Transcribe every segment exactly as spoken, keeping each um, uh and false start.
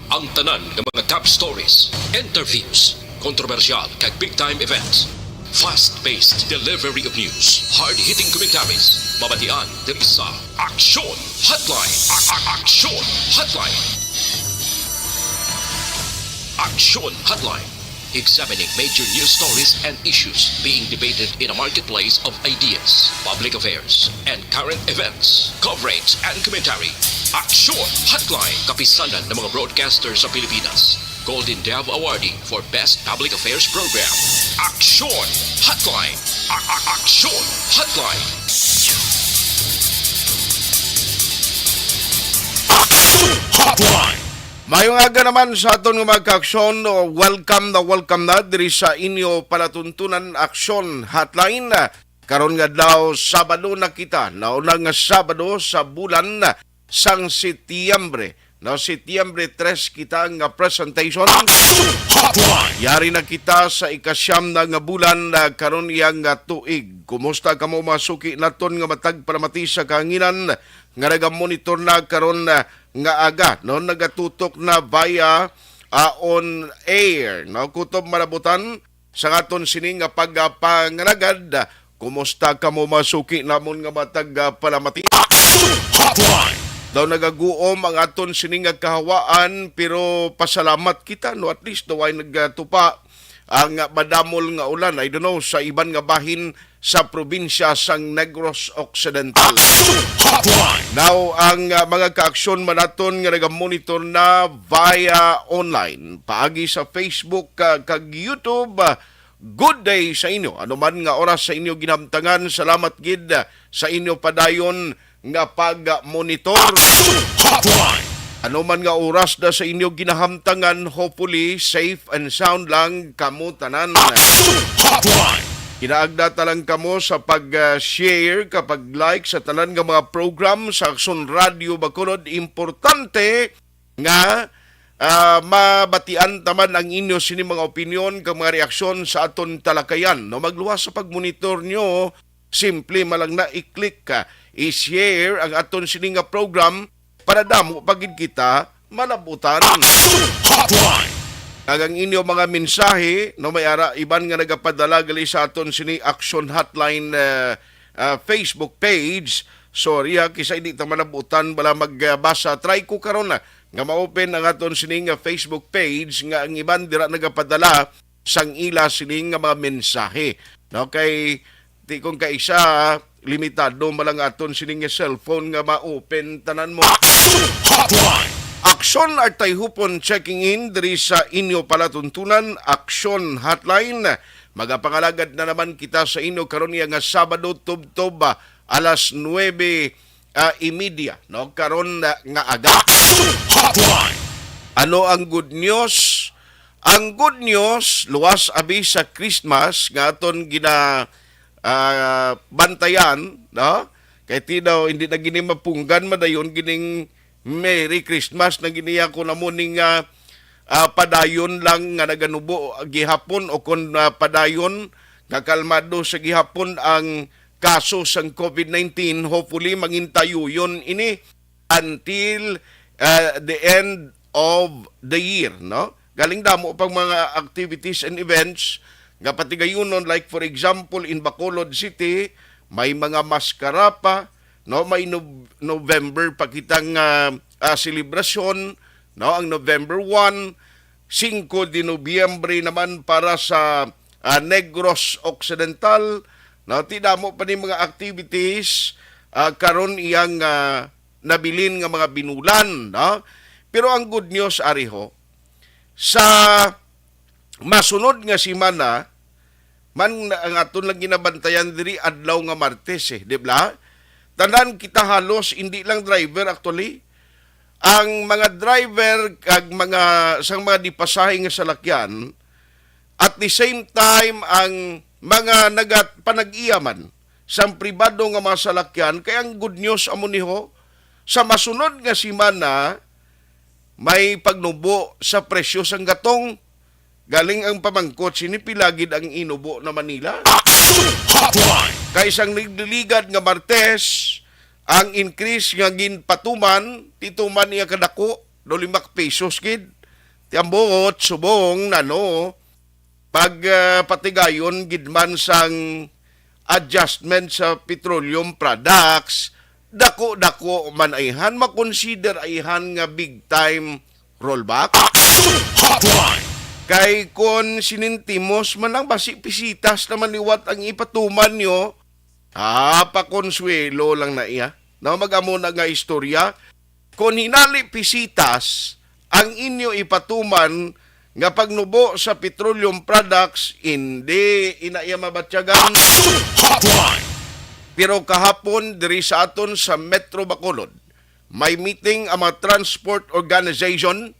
Ang tanan nga mga top stories, interviews, kontrobersyal kag big time events. Fast-paced delivery of news, hard-hitting commentaries, mabatian diri sa Aksyon Hotline. A- a- Aksyon Hotline. Aksyon Hotline. Examining major news stories and issues being debated in a marketplace of ideas, public affairs, and current events. Coverage and commentary. Aksyon Hotline. Kapisanan ng mga broadcaster sa Pilipinas. Golden Dove Awardee for Best Public Affairs Program. Aksyon Hotline. A- a- Aksyon Hotline. Aksyon Hotline. Mayong aga naman sa aton nga mga kaaksyon. Welcome na welcome na diri sa inyo palatuntunan, Aksyon Hotline. Karon nga adlaw, Sabado na kita, nauna nga Sabado sa bulan sang Setyembre. No, Setyembre tres kita nga presentation. Aksyon Hotline. Yari na kita sa ikasyam na nga bulan na karon iya nga tuig. Kumusta kamo, mga suki naton nga matag palamati sa kahanginan nga nagamonitor na karon, ah, nga aga, no? Nagatutok na via, ah, on air, no? Kutob malabutan sa aton sini nga pagpangalagad. Kumusta kamo, mga suki namon nga matag, ah, palamati? Aksyon Hotline. Daw nagaguom ang aton sini nga kahawaan, pero pasalamat kita, no, at least daw ay nagatupa ang madamol nga ulan, I don't know, sa iban nga bahin sa probinsya sang Negros Occidental. Aksyon Hotline. Now, ang, ah, mga kaaksyon man naton nga nagamonitor na via online, paagi sa Facebook, ah, kag YouTube, ah, good day sa inyo. Ano man nga oras sa inyo ginamtangan, salamat gid, ah, sa inyo padayon nga pag-monitor. Aksyon Hotline. Ano man nga oras na sa inyo ginahamtangan, hopefully safe and sound lang kamo tanan. Aksyon Hotline. Ginaagda ta lang kamo sa pag-share, kapag like sa tanan nga mga program sa Aksyon Radio Bacolod. Importante nga, ah, mabatian ta man ang inyo sini mga opinyon kag mga reaksyon sa aton talakayan. No, magluwas sa pagmonitor nyo, simple man lang na i-click, ah, i-share ang aton sini nga program para damo pa gid kita malabutan. Aksyon Hotline. Kag ang inyo mga mensahe, no, may ara iban nga nagapadala gali sa aton sini Aksyon Hotline, ah, ah, Facebook page. Sorry ha, kisa hindi ta malabutan bala magbasa. Try ko karon na nga ma-open ang aton sini nga Facebook page nga ang iban dira nagapadala sang ila sini nga mga mensahe. No, kay di kung kaisa, limitado man lang aton sini nga cellphone nga ma-open tanan mo. Aksyon Hotline. Aksyon Artayhupon checking in diri sa inyo palatuntunan, Aksyon Hotline. Magapangalagad na naman kita sa inyo karon iya nga Sabado, tubtob, ah, alas nuebe, ah, y media, no? Karon, ah, nga aga. Aksyon Hotline. Ano ang good news? Ang good news, luwas abi sa Christmas nga aton gina, ah, bantayan, no? Kay ti daw, hindi na gini mapunggan madayon gining Merry Christmas na gini ako na mo ning, ah, ah, padayon lang nga naganubo gihapon o kon, ah, padayon nga kalmado sa gihapon ang kaso sang COVID nineteen. Hopefully, mangintayuyon ini until, ah, the end of the year, no? Galing damo pang mga activities and events nga patigayunon, like for example in Bacolod City, may mga maskara pa, no? May Nov-, November pa kitang, ah, ah, selebrasyon, no? Ang November one, singko de Nobyembre naman para sa, ah, Negros Occidental, no? Ti damo pa ni mga activities, ah, karon iyang, ah, nabilin nga mga binulan, no? Pero ang good news, ari ho, sa masunod nga semana, man ang aton lang ginabantayan diri adlaw nga Martes, eh, di ba? Tanan kita halos, hindi lang driver actually, ang mga driver kag mga, sang mga dipasahe nga salakyan, at the same time ang mga nagat-, panag-iya man sang pribado nga mga salakyan, kay ang good news amo ni ho, sa masunod nga semana, may pagnubo sa presyo sang gatong. Galing ang pamangkot, sini pila gid ang inubo na Manila? Aksyon Hotline. Kay sang nagligad nga Martes, ang increase nga ginpatuman, tituman niya kadako, do lima ka pesos gid. Ti ambot, subong na, no, pag, ah, patigayon gid man sang adjustment sa petroleum products, dako-dako man ayhan, makonsider ayhan nga big time rollback. Action Hotline! Kay kon sinintimos man lang, basi pisitas naman liwat ang ipatuman nyo, ah, pakonsuelo lang na iya. Na mag-amo na nga istorya. Kon hinali pisitas ang inyo ipatuman nga pagnubo sa petroleum products, hindi ina iya mabatyagan. Action Hotline! Pero kahapon, diri sa aton sa Metro Bacolod, may meeting ang mga transport organization,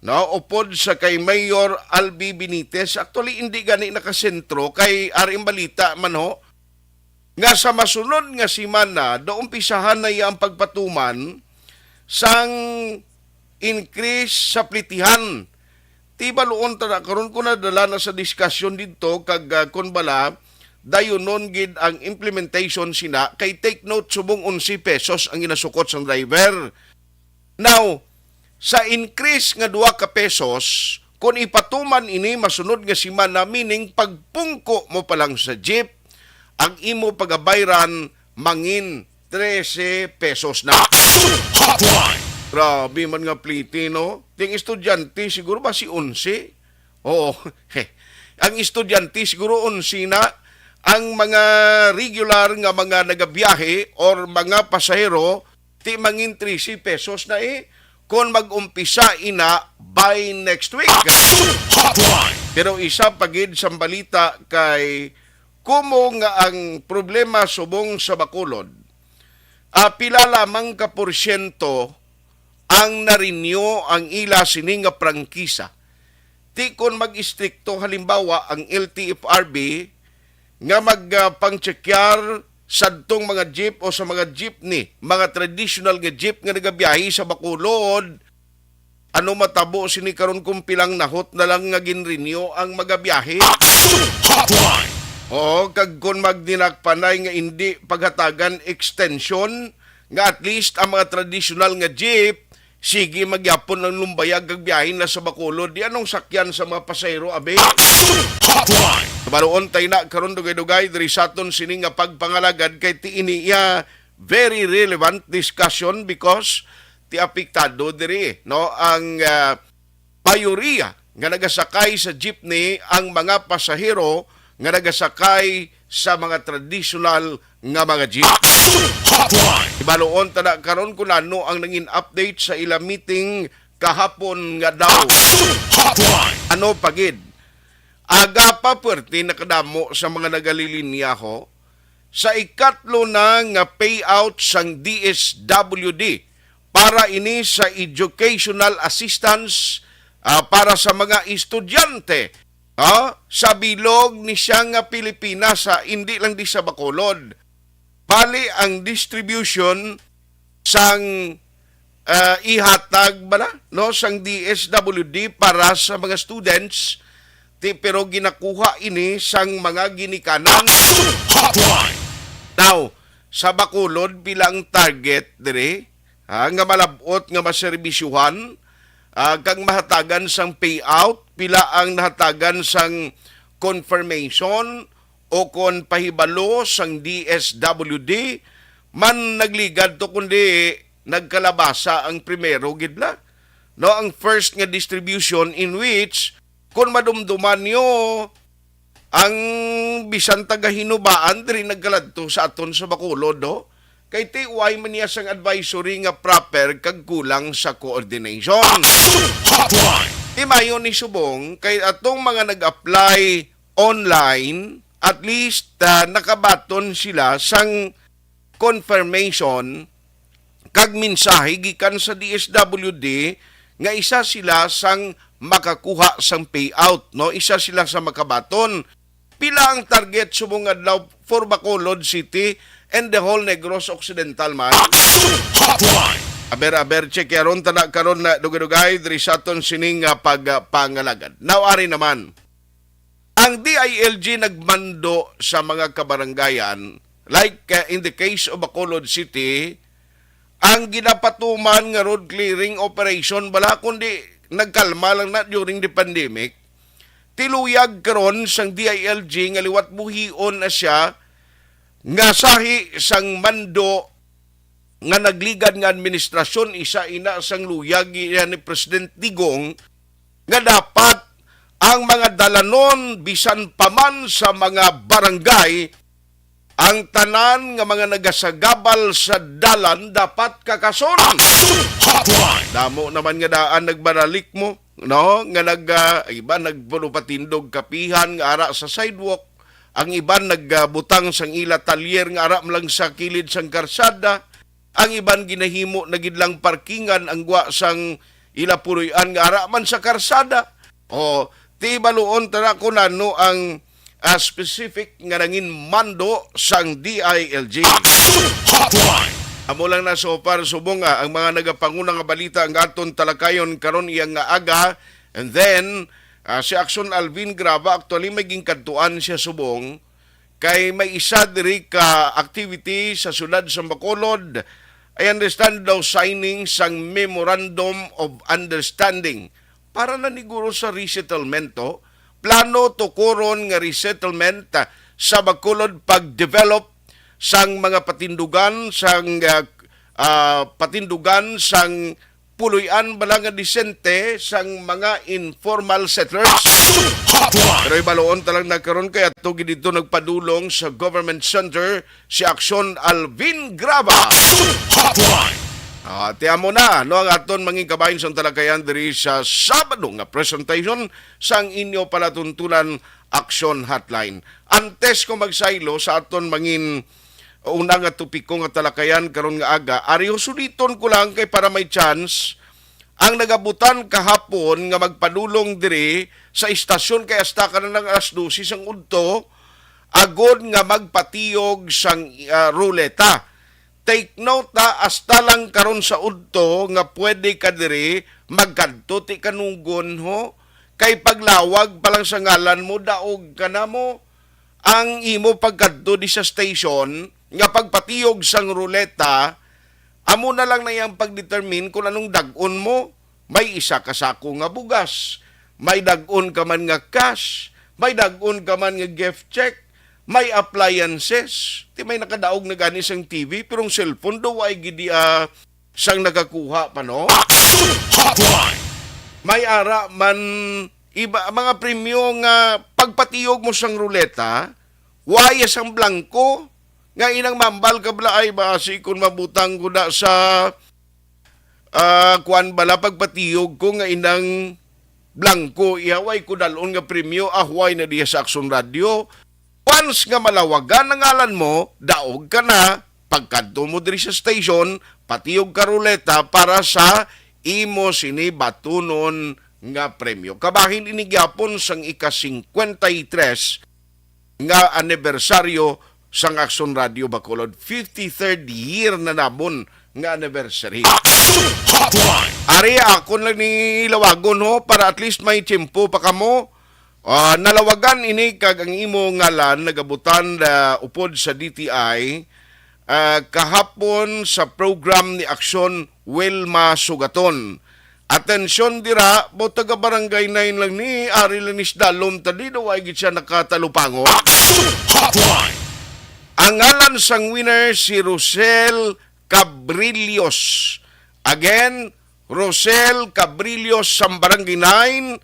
no, upod sa kay Mayor Albi Benitez. Actually, hindi gani nakasentro kay R M Balita man ho, nga sa masunod nga semana, daw umpisahan na iya ang pagpatuman sang increase sa plitihan. Ti baluon ta na karon kung nadala na sa diskusyon didto kag, ah, kun bala, dayunon gid ang implementation sina, kay take note, subong onse pesos ang ginasukot sang driver. Now, sa increase nga duha ka pesos, kung ipatuman ini masunod nga semana, meaning pagpungko mo pa lang sa jeep, ang imo pagabayran mangin trese pesos na. Action Hotline! Grabe man nga pliti, no? Ting estudyante, siguro ba si onse? Oo. Ang estudyante, siguro onse na. Ang mga regular nga mga nagabiyahe or mga pasahero, ti mangin trese pesos na eh. Kung mag-umpisa ina by next week. Action Hotline! Pero isa pa gid sang balita kay kumo nga ang problema subong sa Bacolod, ah, pila lamang ka porsyento ang na-renew ang ila sini nga prangkisa. Ti kon mag-istrikto, halimbawa, ang L T F R B nga mag, ah, pangtsekyar sadtong mga jeep o sa mga jeepney, mga traditional nga jeep nga nagabiyahe sa Bacolod, ano matabo sini karon kung pilang nahot na lang nga gin-renew ang magabiyahe? Action Hotline! Oo, kag kung magdinakpanay nga indi paghatagan extension, nga at least ang mga traditional nga jeep, sige, magyapon ang lumbayag kag biyahe na sa Bacolod. Di anong sakyan sa mga pasahero, abi? Action Hotline! Baluon tay na karon dugay-dugay diri sa aton sini nga pagpangalagad kay ti ini iya very relevant discussion because ti apektado diri, no, ang, ah, mayoriya nga nagasakay sa jeepney, ang mga pasahero nga nagasakay sa mga traditional nga mga jeep. Action Hotline! Ibaluon ta na karon kung ano ang nangin update sa ila meeting kahapon nga daw. Action Hotline! Ano pa gid? Aga pa, puwerte nakadamo sa mga nagalilinya ho sa ikatlo na nga payout sang D S W D para ini sa educational assistance, ah, para sa mga estudyante, ah, sa bilog ni siya nga Pilipinas, sa, hindi lang di sa Bacolod. Bali, ang distribution sang, ah, ihatag bala, no, sang D S W D para sa mga students, ti, pero ginakuha ini sang mga ginikanan. Action Hotline! Now, sa Bacolod, pila ang target diri, ha, nga malab-ot nga maserbisyuhan, ah, kag mahatagan sang payout, pila ang nahatagan sang confirmation o kon pahibalo sang D S W D, man nagligad to, kundi nagkalabasa ang primero gid bala. No, ang first nga distribution in which, kung madumduman nyo, ang bisan taga-Hinubaan diri nagkaladto sa aton sa Bacolod, no? Kay ti way man niya sang advisory nga proper kag kulang sa coordination. Action Hotline! Ti mayo ni subong kay atong mga nag-apply online, at least, ah, nakabaton sila sang confirmation kag mensahe gikan sa D S W D nga isa sila sang makakuha sang payout, no? Isa sila sa makabaton. Pila ang target subong adlaw for Bacolod City and the whole Negros Occidental man? Action Hotline! Aber, aber, check yaron ta na karon na dugay-dugay diri sa aton sining nga pagpangalagad. Now, ari naman, ang D I L G nagmando sa mga kabarangayan, like, uh, in the case of Bacolod City, ang ginapatuman nga road clearing operation bala, kundi nagkalma lang na during the pandemic. Ti luyag karon sang D I L G nga liwat buhion na siya nga sahi sang mando nga nagligad nga administrasyon, isa ina sang luyag iya ni President Digong nga dapat ang mga dalanon, bisan pa man sa mga barangay, ang tanan nga mga nagasagabal sa dalan dapat kakason. Action Hotline! Damo naman nga daan nagbaralik mo, no? Nga nag, ah, iba nagpuno patindog kapihan nga ara sa sidewalk, ang iban nagbutang sang ila talyer nga ara lang sa kilid sang karsada, ang iban ginahimo na gid lang parkingan ang gwa sang ila puloy-an nga ara man sa karsada. O, ti baluon ta na kung ano ang, ah, specific nga nangin mando sang D I L G. Action Hotline! Amo lang na so far, subong, ah, ang mga nagapanguna nga balita ang aton talakayon karon iya nga aga. And then, ah, si Action Alvin Graba, actually, may ginkadtuan siya subong kay may isa diri ka activity sa siyudad sa Bacolod. I understand daw signing sang Memorandum of Understanding para na niguro sa resettlement to. Plano tukuron nga resettlement, ah, sa Bacolod, pag-develop sang mga patindugan, sang, ah, ah, patindugan sang puloy-an bala nga disente sang mga informal settlers. Action Hotline! Pero ibaluon ta lang na karon kay ato gid dito nagpadulong sa Government Center si Action Alvin Graba. Action Hotline! Ah, ti amo na, no, ang aton mangin kabahin sa talakayan diri sa Sabado nga presentation sang inyo palatuntunan Action Hotline. Antes ko magsaylo sa aton mangin una nga topiko nga talakayan karon nga aga, ari, suliton ko lang kay para may chance ang nagabutan kahapon nga magpadulong diri sa istasyon kay hasta ka na ng alas dose sang udto agod nga magpatiyog sang, ah, ruleta. Take note, ha, hasta lang karon sa udto nga pwede ka diri magkadto, ti kanugon, ho, kay paglawag pa lang sa ngalan mo, daog ka na mo. Ang imo pagkadto di sa station nga pagpatiyog sang ruleta, amo na lang na yang pag-determine kung anong dag-on mo. May isa ka sako nga bugas, may dag-on ka man nga cash, may dag-on ka man nga gift check, may appliances. Ti may nakadaog na gani sang T V, pero ang cellphone daw ay gidi, ah, sang nagakuha pa, no? Action Hotline! May ara man iba mga premyo nga pagpatiyog mo sang ruleta, waya sang blanco, nga inang mambal ka bala, "Ay, basi kung mabutang ko na sa, ah, kuan bala, pagpatiyog ko nga inang blanco, iya, way ko dalon nga premyo, ah, way na diya sa Action Radio." Once nga malawagan ang ngalan mo, daog ka na, pagkadto mo diri sa station, patiyog ka ruleta para sa imo sini batunon nga premyo. Kabahin ini gyapon sang ika-singkwenta y tres nga anibersaryo sang Action Radio Bacolod. Fifty-third year na namon nga anniversary. Action Hotline! Ari, akon lang ni lawagon, ho, para at least may tiyempo pa kamo. Ah, nalawagan ini kag ang imo ngalan nagabutan, ah, upod sa D T I, ah, kahapon sa program ni Aksyon Wilma Sugaton. Atensyon dira, mo taga Barangay nine lang ni, ari lang ni sa dalom ta di, daw ay gid siya nakatalupangon. Action Hotline! Ang ngalan sang winner si Rosel Cabrillos. Again, Rosel Cabrillos sa Barangay nine,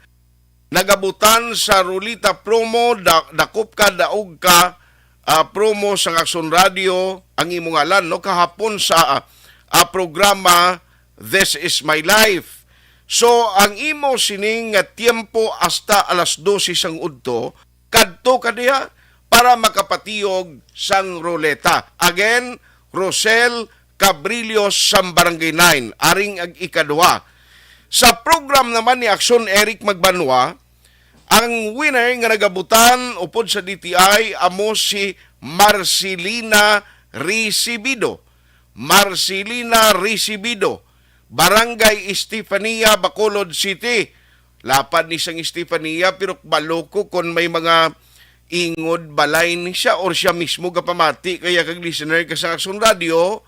nagabutan sa Rulita Promo, da-, dakop ka, daog ka, ah, promo sang Action Radio, ang imong ngalan, no? Kahapon sa, ah, ah, programa, This Is My Life. So, ang imo sining nga tiempo hasta alas dose sang udto, kadto ka diha para makapatiyog sang ruleta. Again, Rosel Cabrillo sang Barangay nine, aring ag ikaduha. Sa program naman ni Aksyon Eric Magbanwa, ang winner nga nagabutan upod sa D T I amo si Marcelina Recibido. Marcelina Recibido, Barangay Estefania, Bacolod City. Lapad ni sang Estefania, pero balo ko kon may mga ingod balay ni siya or siya mismo gapamati kaya kag listener ka sa Aksyon Radio.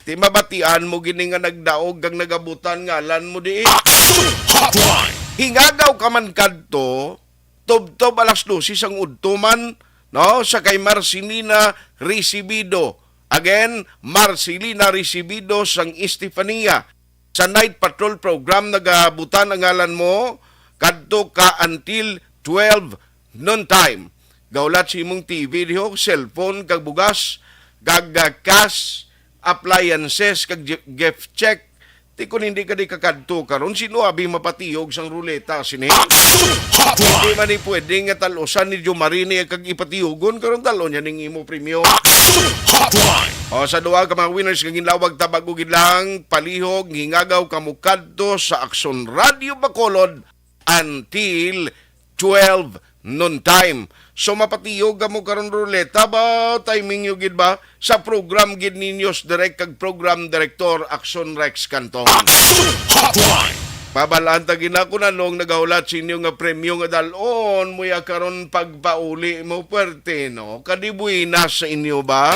Ti mabatian mo gini nga nagdaog kag nagabutan ngalan mo dii. Action Hotline! Hingagaw ka man kadto, tubtob alas dose sang udtuman, no? Sa kay Marcelina Recibido. Again, Marcelina Recibido sang Estefania. Sa Night Patrol Program, nagabutan ang ngalan mo kadto ka until twelve noon time. Gahulat sa imong T V diho, cellphone, kag bugas, kag, ah, cash, appliances, kag gi-, gift check. Ti kon hindi ka di kakadto karon, sino abi mapatiyog sang ruleta sini? Action Hotline! Hindi man ni pwede nga talusan ni Jomarini kag ipatiyogon karon, talon niya ning imo premyo. Action Hotline! O, sa duha ka mga winners nga ginlawag, tabag ko gid lang, palihog, hingagaw kamo kadto sa Action Radio Bacolod until twelve noon time. So, mapatiyog kamo karon ruleta ba? Timing nyo gid ba? Sa program gid ni News Direct kag program director Action Rex Cantong. Action Hotline! Pabalaan ta gid na kung anong nagahulat sa inyo nga premyo nga dalon mo ya karon pagpauli mo, puwerte, no? Kadi buenas sa inyo ba?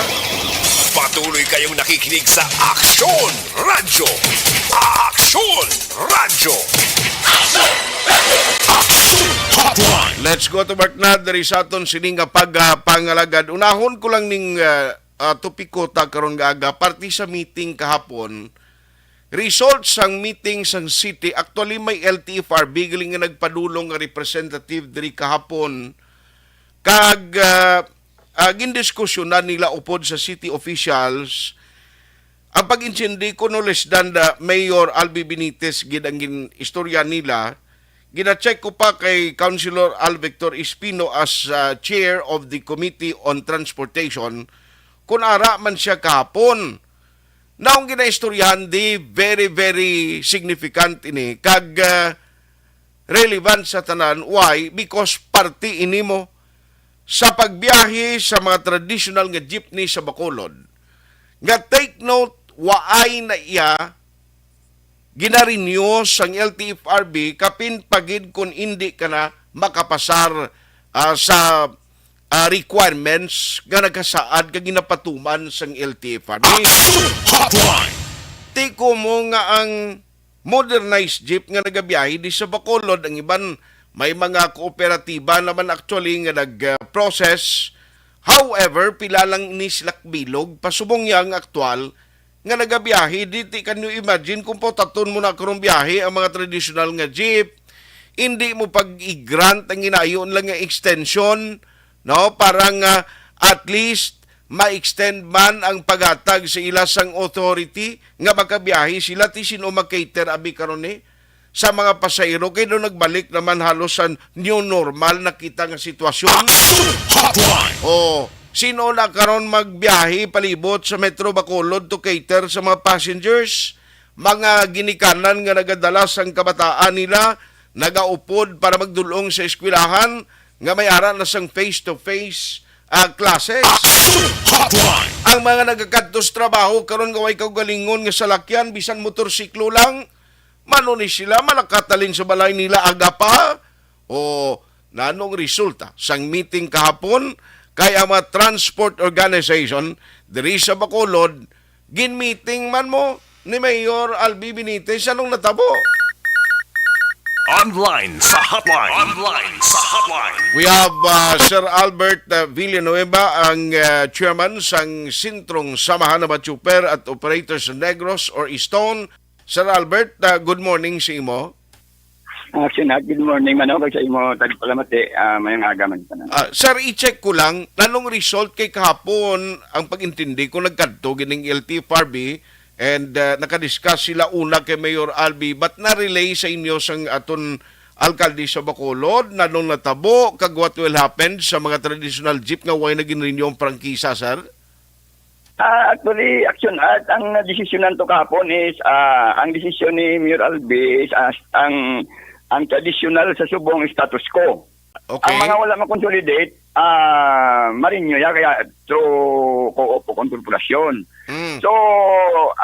Patuloy kayong nakikinig sa Action Radyo. Action Radyo. Action Hotline. Let's go to work na diri sa aton sini nga pagpangalagad. Unahon ko lang ning, ah, ah, topiko ta karon nga aga, parte sa meeting kahapon. Result sang meeting sang city, actually may L T F R B gali nga nagpadulong nga representative diri kahapon. Kag, ah, ah, gindiskusyonan nila upod sa city officials ang pag-insindi ko, no less than the Mayor Albi Benitez gid ang gin-istorya nila. Gina-check ko pa kay Councilor Al Victor Espino as, ah, chair of the Committee on Transportation kung ara man siya kahapon. Naong ginaistoryahan di, very, very significant ini kag, ah, relevant sa tanan. Why? Because parte ini mo sa pagbiyahe sa mga traditional nga jeepney sa Bacolod. Nga, take note, waay na iya ginarenew sang L T F R B, kapin pa gid kon indi ka na makapasar, ah, sa, ah, requirements nga nagasaad kag ginapatuman sang L T F R B. Action Hotline! Ti ko mo nga ang modernized jeep nga nagabiyahe di sa Bacolod, ang iban may mga kooperatiba naman actually nga nag-process. However, pila lang ni sila kabilog pasubong niya ang aktual nga nagabiyahe. Di, ti, can you imagine kung pautaton mo na karong biyahe ang mga traditional nga jeep? Hindi mo pag-i-grant ang ginayon lang nga extension, no? Para nga at least ma-extend man ang paghatag sa ila sang authority nga makabiyahe sila, ti sino mag-cater abi karon ni sa mga pasahero, kay daw nagbalik naman halos sa new normal na kita nga sitwasyon. Action Hotline! O, sino na karon magbiyahe palibot sa Metro Bacolod to cater sa mga passengers? Mga ginikanan nga nagadala sang kabataan nila, nagaupod para magdul-ong sa eskwelahan, nga may ara na sang face-to-face, ah, classes. Action Hotline! Ang mga nagakadto sa trabaho karon nga way kaugalingon nga salakyan, bisan motorsiklo lang, mano ni sila malakat halin sa balay nila aga pa? O nanong resulta sang meeting kahapon? Kay ang mga transport organization diri sa Bacolod, ginmeeting man mo ni Mayor Albi Benitez. Anong natabo? Online sa hotline. Online sa hotline. We have, uh, Sir Albert, uh, Villanueva, ang, uh, chairman sang Sentrong Samahan ng mga Chopper at Operators sa Negros or Stone. Sir Albert, uh, good morning sa imo. Ah, Sinat, good morning, Manong, kag sa imo tagpalamati, ah, mayong aga man tanan. Ah, sir, i-check ko lang, nanong result kay kahapon ang pag-intindi ko nagkadto gining L T F R B and, ah, nakadiscuss sila una kay Mayor Albi, but na-relay sa inyo sang aton alkalde sa Bacolod, nanong natabo, kag what will happen sa mga traditional jeep nga way na ginrenew ang prangkisa, sir? Ah, actually, Action Art, ang desisyonan to kahapon is, ah, ang desisyon ni Mayor Albi is, ah, ang, ang traditional sa subong status quo. Okay. Ang mga wala ma-consolidate, ah, ma-renew ya kaya through co-op o kon korporasyon. Mm. So,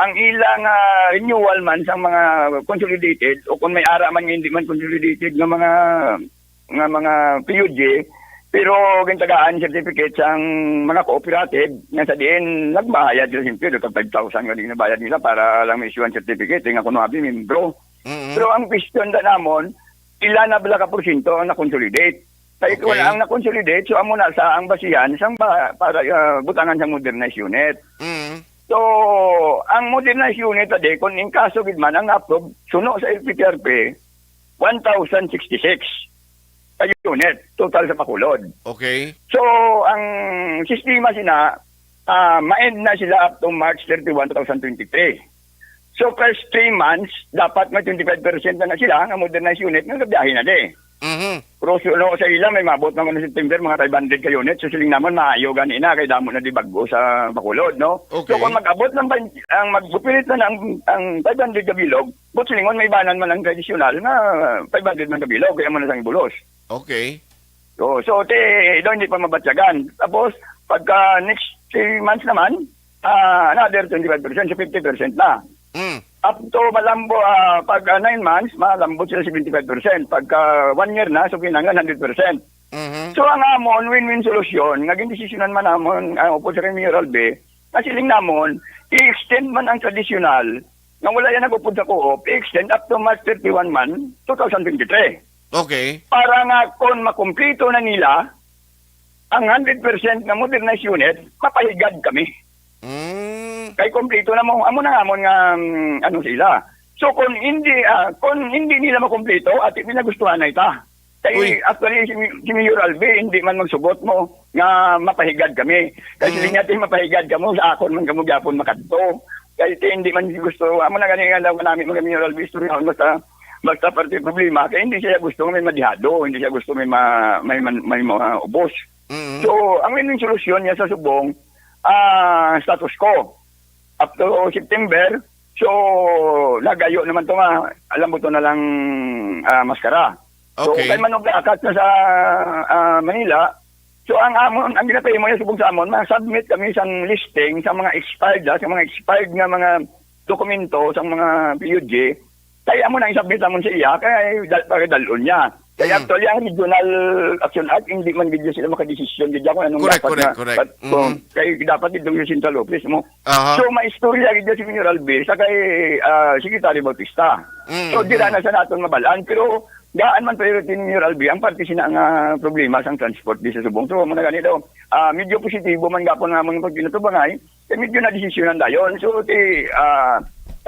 ang ilang, ah, renewal man sa mga consolidated o kung may ara man nga hindi man consolidated nga mga, nga mga P U G, Pero gintagaan certificate sang mga cooperative nga sa diin nagbayad sila, siyempre, do tag five thousand nga di nabayad nila para lang ma-issue ang certificate, eh, nga kuno abi membro. Mm-mm. Pero ang question da namon, pila na bala ka porsyento ang na-consolidate? Kay kung Okay. ang na-consolidate, so amo na sa ang basihan sang ba, para, ah, butangan sang modernized unit. Mm. So, ang modernized unit, ade, kung in kaso gid man ang na-approve, suno sa L P T R P, one thousand sixty-six ka unit, total sa Bacolod. Okay. So, ang sistema sina, ah, ma-end na sila up to March thirty-one, two thousand twenty-three. So, first three months, dapat may twenty-five percent na, na sila nga modernized unit nga gabiyahe na di. Mhm. Pero suno sa ila, may mabot naman ng September, mga five hundred ka unit. So, siling naman, maayo gani na, kay damo na di bago sa Bacolod, no? Okay. So, kung mag-abot ng, ang mag-operate na ang, ang five hundred ka bilog, but silingon, may banan man ang tradisyonal nga five hundred man ka bilog, kaya mo na sang ibulos. Okay. So, so, te, daw hindi pa mabatyagan. Tapos, pagka next three months naman, ah, another twenty-five percent, so fifty percent na. Mm. Up to malambo, ah, pag, ah, nine months, malambo sila seventy-five percent. Pagka one year na, so kinahanglan hundred percent. Mhm. So, ang amon, win-win solution, nga gindesisyonan man namon, ah, upod sa kay Mayor Albi, nga siling namon, i-extend man ang tradisyonal, nga wala yan nag-upod sa co-op, i-extend up to March thirty-one man, two thousand twenty-three. Okay. Para nga kung makumplito na nila ang hundred percent nga modernized unit, mapahigad kami. Mm. Kay kumplito na mo, amo na nga amon nga, mm, ano sila. So kung hindi, ah, kung hindi nila makumplito, ati, pinagustuhan na ita. Kay Uy. actually, si, si Mayor Albi, hindi man magsugot mo nga mapahigad kami. Kay Mm. siling niya, "Ti, mapahigad kamo, sa akon man kamo gyapon makadto." Kay ti, hindi man gusto, amo na gani nga daw nami mga Mayor Albi, istorya, basta, basta parte problema, kay hindi siya gusto may madihado, hindi siya gusto may ma-, may man-, may mga ubos. Mm. So, ang ining solusyon niya sa subong, ah, status quo. Up to September, so, nagayo naman to nga, alam mo to na lang, ah, maskara. So, Okay. kay manuglakat na sa, ah, Manila, so, ang amon, ang ginapahimo niya subong sa amon, ma-submit kami sang listing sa mga expired, ah, sa mga expired nga mga dokumento sa mga P U G, kay amo na i-submit namon sa iya, kay dal-, para dalon niya. Kay Mm. actually, ang Regional Action Act, hindi man gid sila makadesisyon gid kung anong Correct, dapat correct, na, correct. but, Mm. kung, kay dapat dito yung central office mo. Aha. So, maistorya gid si Mayor Albi sa kay, ah, Secretary Bautista. Mm, So, dira mm. na sa naton mabalaan. Pero, gaan man priority ni Mayor Albi ang parte sina nga problema sang transport di sa subong. So, muna gani daw, ah, medyo positibo man gapon nga among pagkinatubangay, kay medyo na desisyonan dayon. So, ti, ah,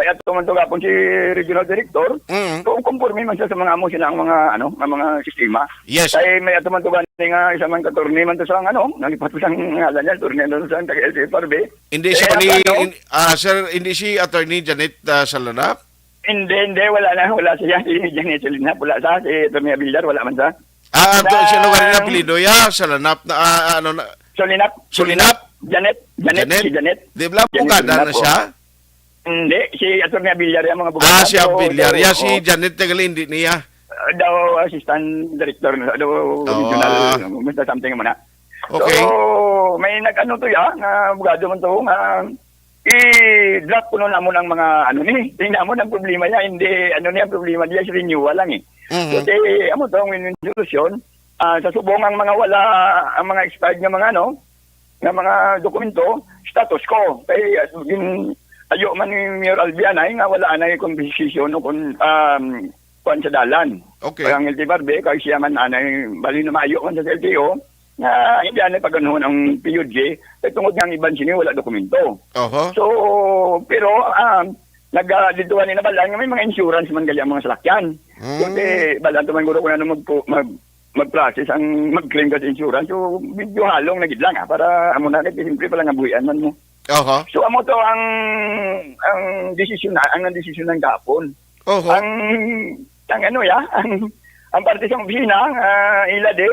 kay ato man to gapon si Regional Director, Mm. so, conforme man siya sa mga amo sila ang mga, ano, nga mga sistema. Yes. Kay may ato man to gani nga isa man ka attorney man to sa, ano, nalipat ko sang ngalan niya, attorney na to sa taga L T F R B. Hindi Eh, siya ni, ano, ano? in-, ah, sir, hindi si Attorney Janet, ah, Salanap? Hindi, hindi, wala na, wala siya. Si Janet Salanap, wala sa, si Attorney Abilar, wala man sa. Ah, ang to, Sa siya lugar na apelyido, ya, Salanap na, ah, ano na, Solinap, Solinap? Janet, Janet, Janet? si Janet. Di ba Janet abogada Solinap, na siya? oh. Hindi, si Attorney Abilar yung mga abogado. Ah, si Pero Abilar. daw, Ya, si oh, Janet Tegal, hindi niya. ah, daw assistant director na, daw Ah. regional, basta something mo na. Okay. So, may nag-ano to ya, nga abogado man to, nga i-drop kuno namon ang mga ano ni. Tingnan mo ang problema niya, hindi ano niya, ang problema niya is renewal lang eh. Mhm. So, ti, amo to ang win-win solution. Ah, sa subong ang mga wala, ang mga expired nga mga ano, nga mga dokumento, status quo. Kay, ah, gin-, ayo man ni Mayor Albi anay nga wala anay kung desisyon o kung, um, kuwan sa dalan. Okay. Kaya ang L T F R B, kay siya man anay, bali na maayo man sa L T O, nga hindi anay paganoon ang P U G, kay tungod nga ang iban sini wala dokumento. Oho. So, pero, um, nag, ah, dito nga ninabalaan nga may mga insurance man gali ang mga salakyan. So, Mm. ti, balaan to man guro kung ano mag-, mag-, mag-process ang mag-claim ka sa insurance. So, medyo halong na gid lang, ah, para amo na, kay siyempre pala nga buhian man mo. Oho. So, amo to ang, ang desisyon na, ang desisyon ng gahapon. Oho. Ang, ang ano ya, ang, ang parte sa opisina, ah, ila di.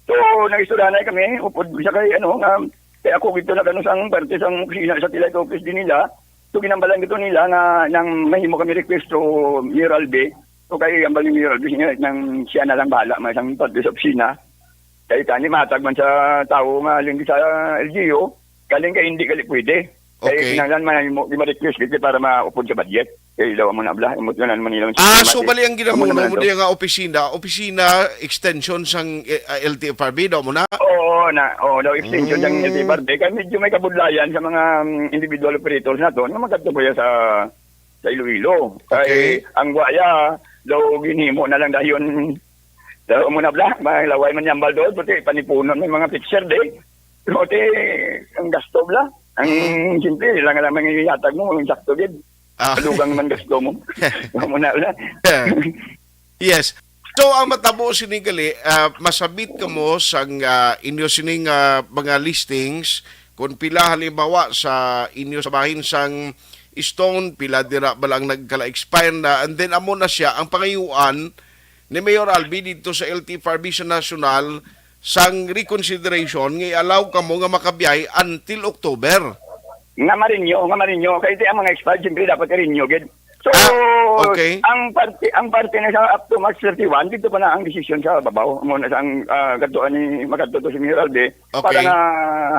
So, nag-istorya na kami, upod siya kay, ano, nga, kay ako gito na kano sang parte sa opisina, sa tilay office din nila. So, ginambalan gito nila nga nang mahimo kami request to Mayor Albi. So, kay ambal ni Mayor Albi, siya, nang siya na lang bahala, may isang parte sa opisina. Kay tani, matag man sa tao nga, linggi sa L G U, kaling kay hindi gali pwede. Kay Okay. kinahanglan man mo, di ma-request gid para maupod sa budget. Kay daw amo na bala, emosyonan man nila ang Ah, so sistema, bali ang amo ginamuno naman mo ato. Diya nga opisina, opisina extension sang, eh, ah, L T F R B daw mo na? Oo, na, oo, daw extension sang Mm. L T F R B. Kay medyo may kabudlayan sa mga, mm, individual operators nato nga magkadto pa sa, sa Iloilo. Kay Okay. ang guwaya, daw ginhimo na lang dayon, daw mo na bala, may laway man yambal doon, pati panipunon may mga fixture di. Pati ang gasto bala. Ang Mm. simple, lang lang may ihatag mo, ang sakto gid. Ah. Madugang man gasto mo. Amo na, wala. Yes. So, ang matabo sini gali, ah, masabit kamo sang, ah, inyo sining, ah, mga listings, kung pila halimbawa sa inyo sa bahin sang Stone, pila dira ba lang nagkala-expire na, and then amo na siya ang pangayuan ni Mayor Albi dito sa L T F R B sa national sang reconsideration nga i-allow kamo nga makabiyahe until October. Nga ma-renew, nga ma-renew. Kay di ang mga expired, siyempre, dapat i-renew gid. So, Ah, okay. ang parte, ang parte na sa up to March thirty-one, dito pa na ang desisyon sa babaw. Amo na sa ang, ah, kadtuan ni, makadto to si Mayor Albi, para Okay. na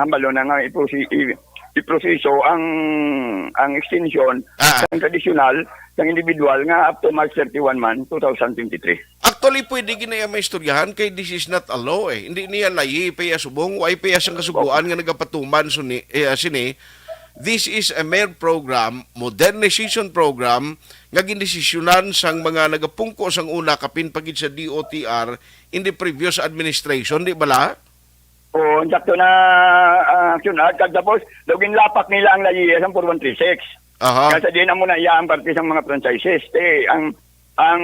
hambalo na nga iprosi-, i-, iproseso ang, ang extension Ah. sa tradisyonal, sa individual nga up to March thirty-one man, two thousand twenty-three. Actually, pwede gid na iya maistoryahan kay this is not a law, eh. Hindi niya layi pa iya subong, wa pa iya sang kasuguan nga nagapatuman suni, eh, sini. This is a mere program, modernization program, nga gindesisyonan sang mga nagapungko sang una kapin pa gid sa D O T R in the previous administration, di bala? Oo, sakto na, ah, Action Act. Kag tapos, daw ginlapak nila ang layi sa four one three six. Aha. Kaya sa diin amo na iya ang parte sang mga franchises. Eh, ang, ang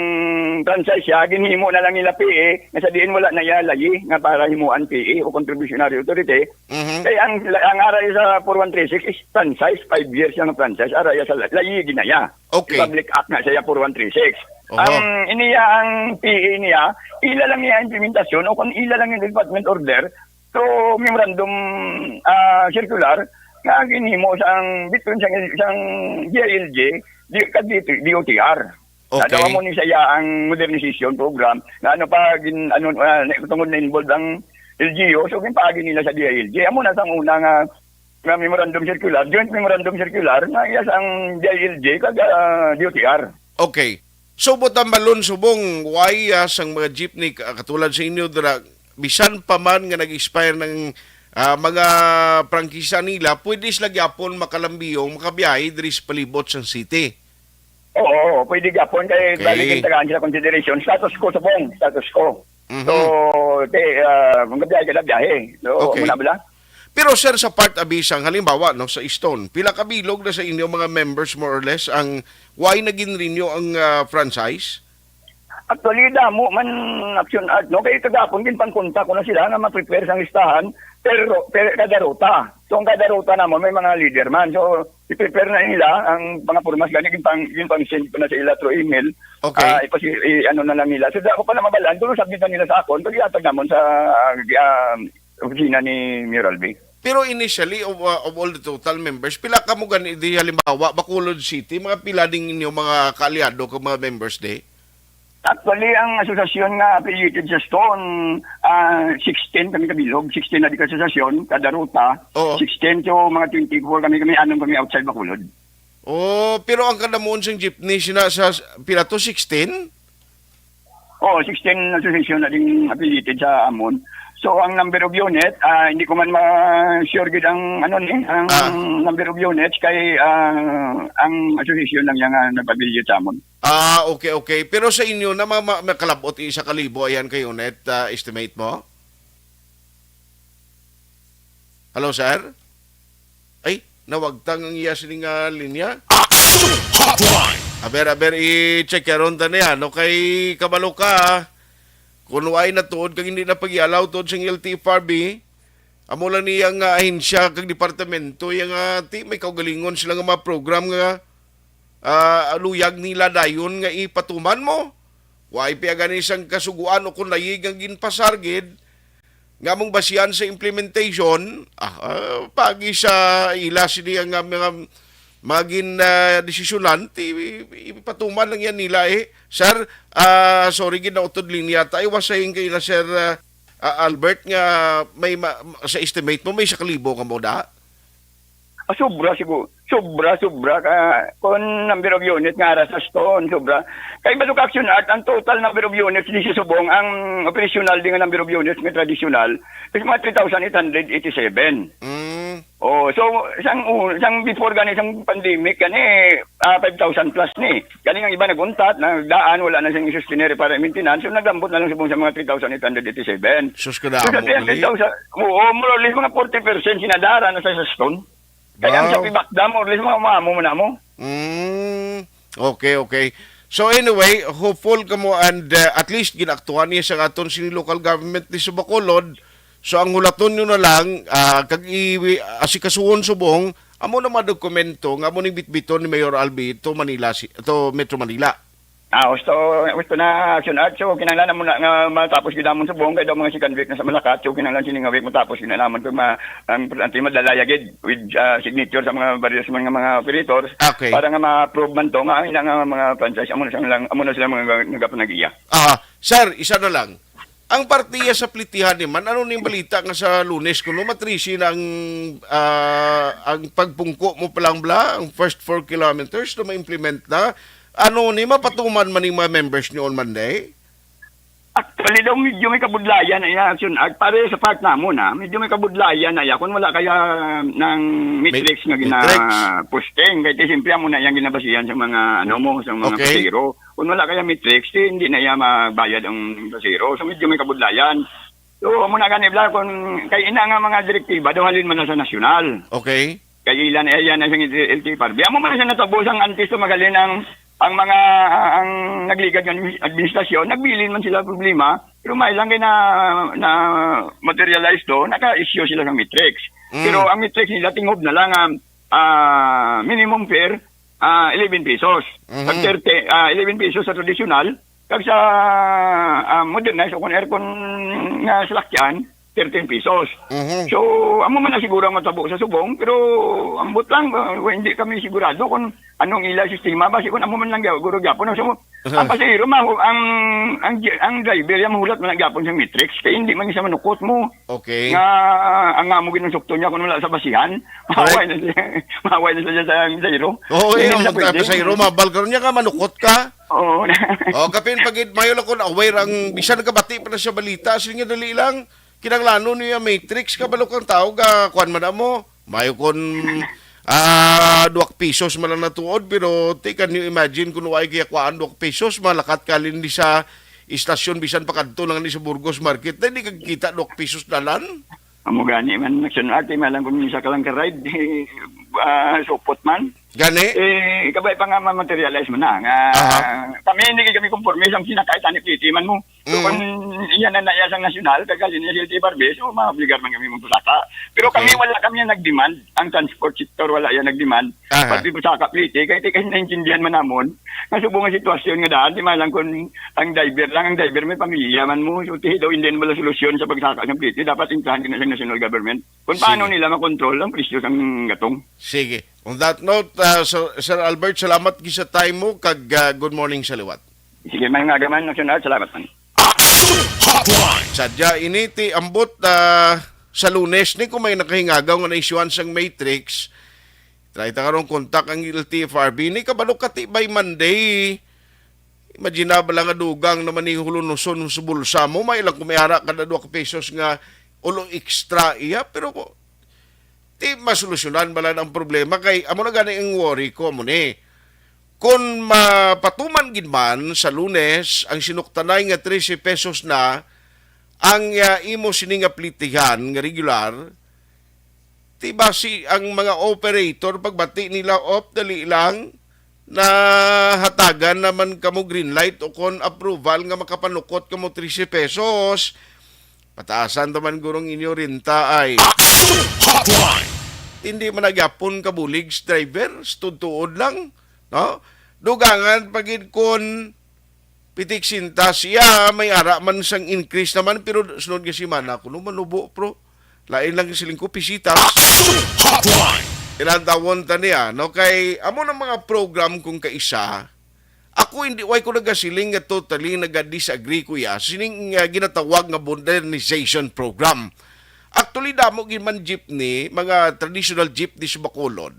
franchise siya, ginhimo na lang nila P A, nga sa diin wala na iya layi nga para himuan P A o contributionary authority. Mhm. Kay ang, ang ara sa four one three six is franchise, five years ang franchise, ara iya sa la-, layi ginaya. Okay. Republic Act na siya, four one three six. Oho. Ang iniya, ang P A niya, ila lang niya implementasyon o kung ila lang yung department order, so memorandum, ah, circular nga ginhimo sang between sang, sang D I L G, di, kag D O T R. Okay. Nadawa mo ni siya ang modernization program. Na ano pa, gin, ano, ah, na, tungod na involved ang L G U, so ginpaagi nila sa D I L G. Amo na sang una nga, nga memorandum circular, joint memorandum circular, nga iya sang D I L G kag, ah, D O T R. Okay. So, buot hambalon, subong, why, ah, sang mga jeepney, ka-, katulad sa inyo, dira, bisan pa man nga nag-expire ng, ah, mga prangkisa nila, pwede sila gyapon makalambiyong, makabiyahe diri sa palibot sang city? Oo, oo, pwede gyapon kay Okay. balik ang tagaan sila consideration. Status quo, subong, status quo. Mhm. So, te, ah, kung kabiyahe ka na, biyahe. So, Okay. muna bala? Pero, sir, sa part abi sang, halimbawa, no, sa Stone, pila ka bilog na sa inyo mga members, more or less, ang why naging renew ang, ah, franchise? Actually, damo man, Action Art, no? Kay kagapon, ginpangkontak ko na sila nga ma-prepare sang listahan, pero, pero kada ruta. So, ang kada ruta namon, may mga leader man. So, i-prepare na nila ang mga formas gani, ginpang, ginpang-send ko na sa ila through email. Okay. Ah, ipasi-, i-, ano na lang nila. So, di ako pa na mabalaan, pero submit na nila sa akon. Pag-iatag namon sa, ah, ah, opisina ni Mayor Albi. Pero initially, of, uh, of all the total members, pila kamo gani di halimbawa, Bacolod City, mga pila ding inyo mga kaalyado kag mga members di? Actually, ang asosasyon nga affiliated sa Stone, ah, sixteen kami kabilog, sixteen na di ka asosasyon, kada ruta, Oo. sixteen to mga twenty-four kami, kami anom kami outside Bacolod. Oh, pero ang kadamuon sang jeepney sina sa s-, pila to, sixteen? Oo, sixteen association na ding affiliated sa amon. So, ang number of unit, ah, hindi ko man ma-sure gid ang, ano ni, ang Ah. number of units kay, ah, ang association lang niya nga nag-affiliate sa amon. Ah, okay, okay. Pero sa inyo na ma-, ma-, makalabot isa ka libo, ayan kay unit, ah, estimate mo? Hello, sir? Ay, nawagtang ang iya sini nga linya. Action Hotline! Aber, aber, i-check karon ta niya. No, kay kabalo ka, ah. Kung waay na tuod kag hindi na pag-ialaw tuod sing L T F R B, amo lang niya nga ahensya kag departamento, iya nga ti may kaugalingon sila nga mga program nga, ah, luyag nila dayon nga ipatuman mo. Waay pa gani sang kasuguan o kung layig ang ginpasar gid, nga among basihan sa implementation, ah, ah, pagi sa ila sini ang, ah, mga magin, ah, desisyonan, ti, ipatuman lang yan nila, eh. Sir, ah, sorry, gid na utod linya ta. I was saying kay na Sir, ah, ah, Albert, nga may ma-, sa estimate mo, may isa ka libo ka mo da? Ah, sobra siguro. Sobra, sobra ka. Kung number of units nga ara sa Stone, sobra. Kay balo ka, Action Art, ang total number of units di sa Subong, ang operational din nga number of units nga traditional, is mga three thousand eight hundred eighty-seven. Mm. Oh, so, sang, u- sang before gani, sang pandemic, gani, ah, five thousand plus ni. Gani ang iba nag-untat, nagdaan, wala na siyang i-sustain para maintenance, so naglambot na lang subong sa mga three thousand eight hundred eighty-seven. Sus, So, sa kadamo uli. three hundred thousand, oo, more or less mga forty percent sinadara na sa, sa Stone. Kaya ang Wow. Sa Pibakda, more or less, mga mamo mo na mo. Mm, okay, okay. So anyway, hopeful kamo and, uh, at least ginaaktuhan niya sa aton sini local government ni sa Bacolod. So ang hulaton nyo na lang, ah, kag i asikasuhon subong amo na mga dokumento nga amo ning bitbiton ni Mayor Albi to Manila, si to Metro Manila. Ah, gusto, gusto na, Action Art. So, kinahanglan na muna nga matapos gid namon subong kay daw mga second week na sa Malakat. So, kinahanglan sini nga week matapos gid na namon kung ma, ang importante madala ya gid with, ah, signature sa mga various man nga mga operators Okay. para nga ma-approve man to nga ang ilang, ah, mga franchise amo na sila lang, amo na sila mga nagapanag-iya. Ah, sir, isa na lang. Ang partiya sa plitihan ni man, ano ning balita nga sa Lunes kuno matrisi na ang, ah, ang pagpungko mo pa lang bala, ang first four kilometers na ma-implement na? Ano ni mapatuman man ning mga members ni on Monday? Actually daw, medyo may kabudlayan na iya, Action Art. Pare sa part namon, ah, medyo may kabudlayan na iya kung wala kaya ng Mit- matrix nga gina-, matrix. Posting. Kaya siyempre, amo na iyang ginabasihan sa mga, ano mo, sa mga Okay. Pasero. Kung wala kaya matrix, di, hindi na iya magbayad ang pasero. So, medyo may kabudlayan. So, amo na gani, bla, kung kay ina nga mga direktiba, daw halin man na sa nasyonal. Okay. Kay ila na, iya na siyang L T F R B. Amo man siya natabo sang antes to magalin ang, ang mga, ang nagligad nga admi-, administrasyon, nagbilin man sila problema, pero may lang kay na, na materialize to, naka-issue sila sa matrix. Mm. Pero ang matrix nila, tingob na lang, ah, ah, minimum fare, ah, eleven pesos. Mhm. Pag thirty, ah, eleven pesos sa traditional, kag sa, ah, modernized o kung aircon nga salakyan, thirteen pesos. Mhm. So, amo man na siguro ang matabo sa subong, pero ambot lang, ah, hindi kami sigurado kung anong ila sistema ba, si kung amo man lang gya-, guro gyapon. So, Aha. Ang pasahero, ma-, ang, ang, ang driver, yan, mahulat man lang gyapon sa matrix, kay hindi man siya manukot mo. Okay. Nga, ang amo ginusukto niya kung wala sa basihan, Correct. Maaway na siya, maaway na siya sa pasahero. Oo, Hindi eh, na ang pwede. Pasahero, mabal karon niya ka, manukot ka. Oo. O, kapin pag mayo lang kung aware ang, bisan nagkabati pa na siya balita, sige, dali lang. Kinahanglanon niya matrix, kabalo kang tao, ga, kuwan man mo. Mayo kon, ah, duwak pisos man lang natuod, pero ti, can you imagine kung wa'y kiyakuhaan duwak pisos, malakat ka lin di sa istasyon, bisan pa kadto lang ni sa Burgos Market, na hindi kagkita duwak pisos dalan? Amo gani man, nagsunod, ate, malang kung isa ka lang ka-ride, eh, ah, supot man. Gani? Eh, kabay pa nga ma-materialize man na, nga Aha. kami, hindi kami konforme sa sinakay, tani, pliti man mo. So, Mm. kung iya na naiya sang nasyonal, kag halin niya sa L T F R B, so, maobligar man kami magpusaka. Pero kami, Okay. wala kami ang nag-demand. Ang transport sector, wala yan nag-demand. Aha. Pati pusaka, pliti, kay, kay naintindihan man namon, nga subong ang sitwasyon nga daan, di man lang kung ang driver lang, ang driver may pamilya man mo, so, ti daw, hindi na wala solusyon sa pagsaka sa pliti, dapat intahan ka na sa national government. Kung paano Sige. nila makontrol ang presyo sang gatong. Sige. On that note, ah, Sir, Sir Albert, salamat gid sa time mo, kag, ah, good morning sa liwat. Sige, may nga gaman, National. Salamat man. Action Hotline. Sadya ini ti ambot, ah, sa Lunes ni kung may nakahingagaw nga na-issuehan sang matrix. Try ta karon kontak ang L T F R B ni kabalo ka ti by Monday. Imagine na bala nga dugang naman ni hulunuson sa bulsa mo, may lang kumiara kada dua ka pesos nga ulo extra iya, pero ko, Ti masolusyonan bala ang problema kay amo na gani ang worry ko mo ni. Kung mapatuman gid man sa Lunes ang sinuktanay nga trese pesos na ang, ah, imo sini nga plitihan nga regular, ti basi ang mga operator pagbati nila, "Op, dali lang, nahatagan naman kamo green light o kon approval nga makapanukot kamo trese pesos." Pataasan ta man guro ang inyo renta ay. Action Hotline. Hindi man nagyapon kabulig sa driver, sa tuod-tuod lang, no? Dugangan pa gid kon pitik sintas iya, may ara man sang increase naman, pero sunod nga semana, kuno manubo, pro. Lain lang siling ko, pisitas. Action Hotline. Ilang tawon ta niya, no? Kay, amo ng mga program kung kaisa, ako hindi, way ko nagasiling nga totally nagadisagree ko ya sining, ah, ginatawag nga modernization program. Actually, damo gid man jeepney, mga traditional jeepney sa Bacolod,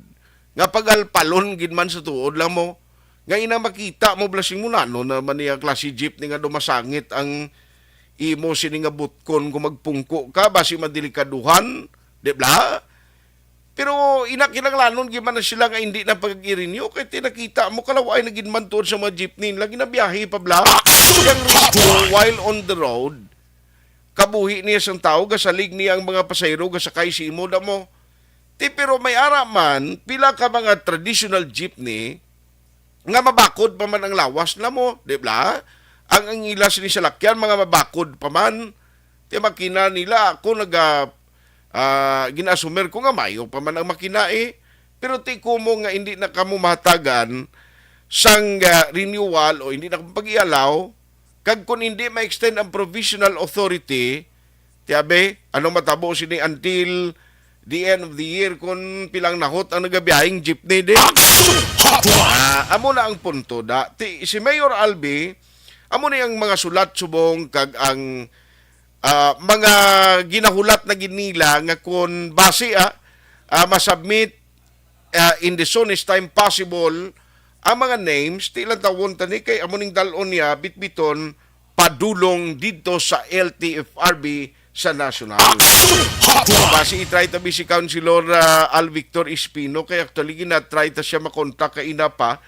nga pagalpalon gid man sa tuod lang mo. Nga ina makita mo, blasing mo, nano naman niya klase jeepney nga dumasangit ang imo sini nga butkon kung magpungko ka, basi madelikaduhan, di ba? Pero ina kinahanglanon gid man na sila nga hindi na pag-i-renew, kay ti nakita mo, kalaway na gid man tuod sa mga jeepney nila, ginabiyahe pa bla. Yang risko while on the road, kabuhi niya sang tawo, gasalig niya ang mga pasahero, gasakay si imo, damo. Ti, pero may ara man, pila ka mga traditional jeepney nga mabakod pa man ang lawas na mo, di ba? Ang, ang ila sini salakyan, mga mabakod pa man. Ti, makina nila, ako naga, ah, gina-assumer ko nga mayo pa man ang makina, eh. Pero ti ko mo nga hindi na kamo mahatagan sang, ah, renewal o hindi na kamo pag-ialaw, kag kung hindi ma-extend ang provisional authority, ti abi, ano matabo sini until the end of the year kung pilang nahot ang nagabiyahing jeepney din? Ah, amo na ang punto da. Ti, si Mayor Albi, amo ni ang mga sulat subong kag ang, ah, mga ginahulat na gid nila nga kung basi, ah, ah, masubmit, ah, in the soonest time possible ang mga names, ti lang tawon tani kay amo ning dal-on niya bitbiton padulong didto sa L T F R B sa national. Basi i-try tabi si Councilor, ah, Al Victor Espino, kay actually gina-try ta siya makontak kaina pa.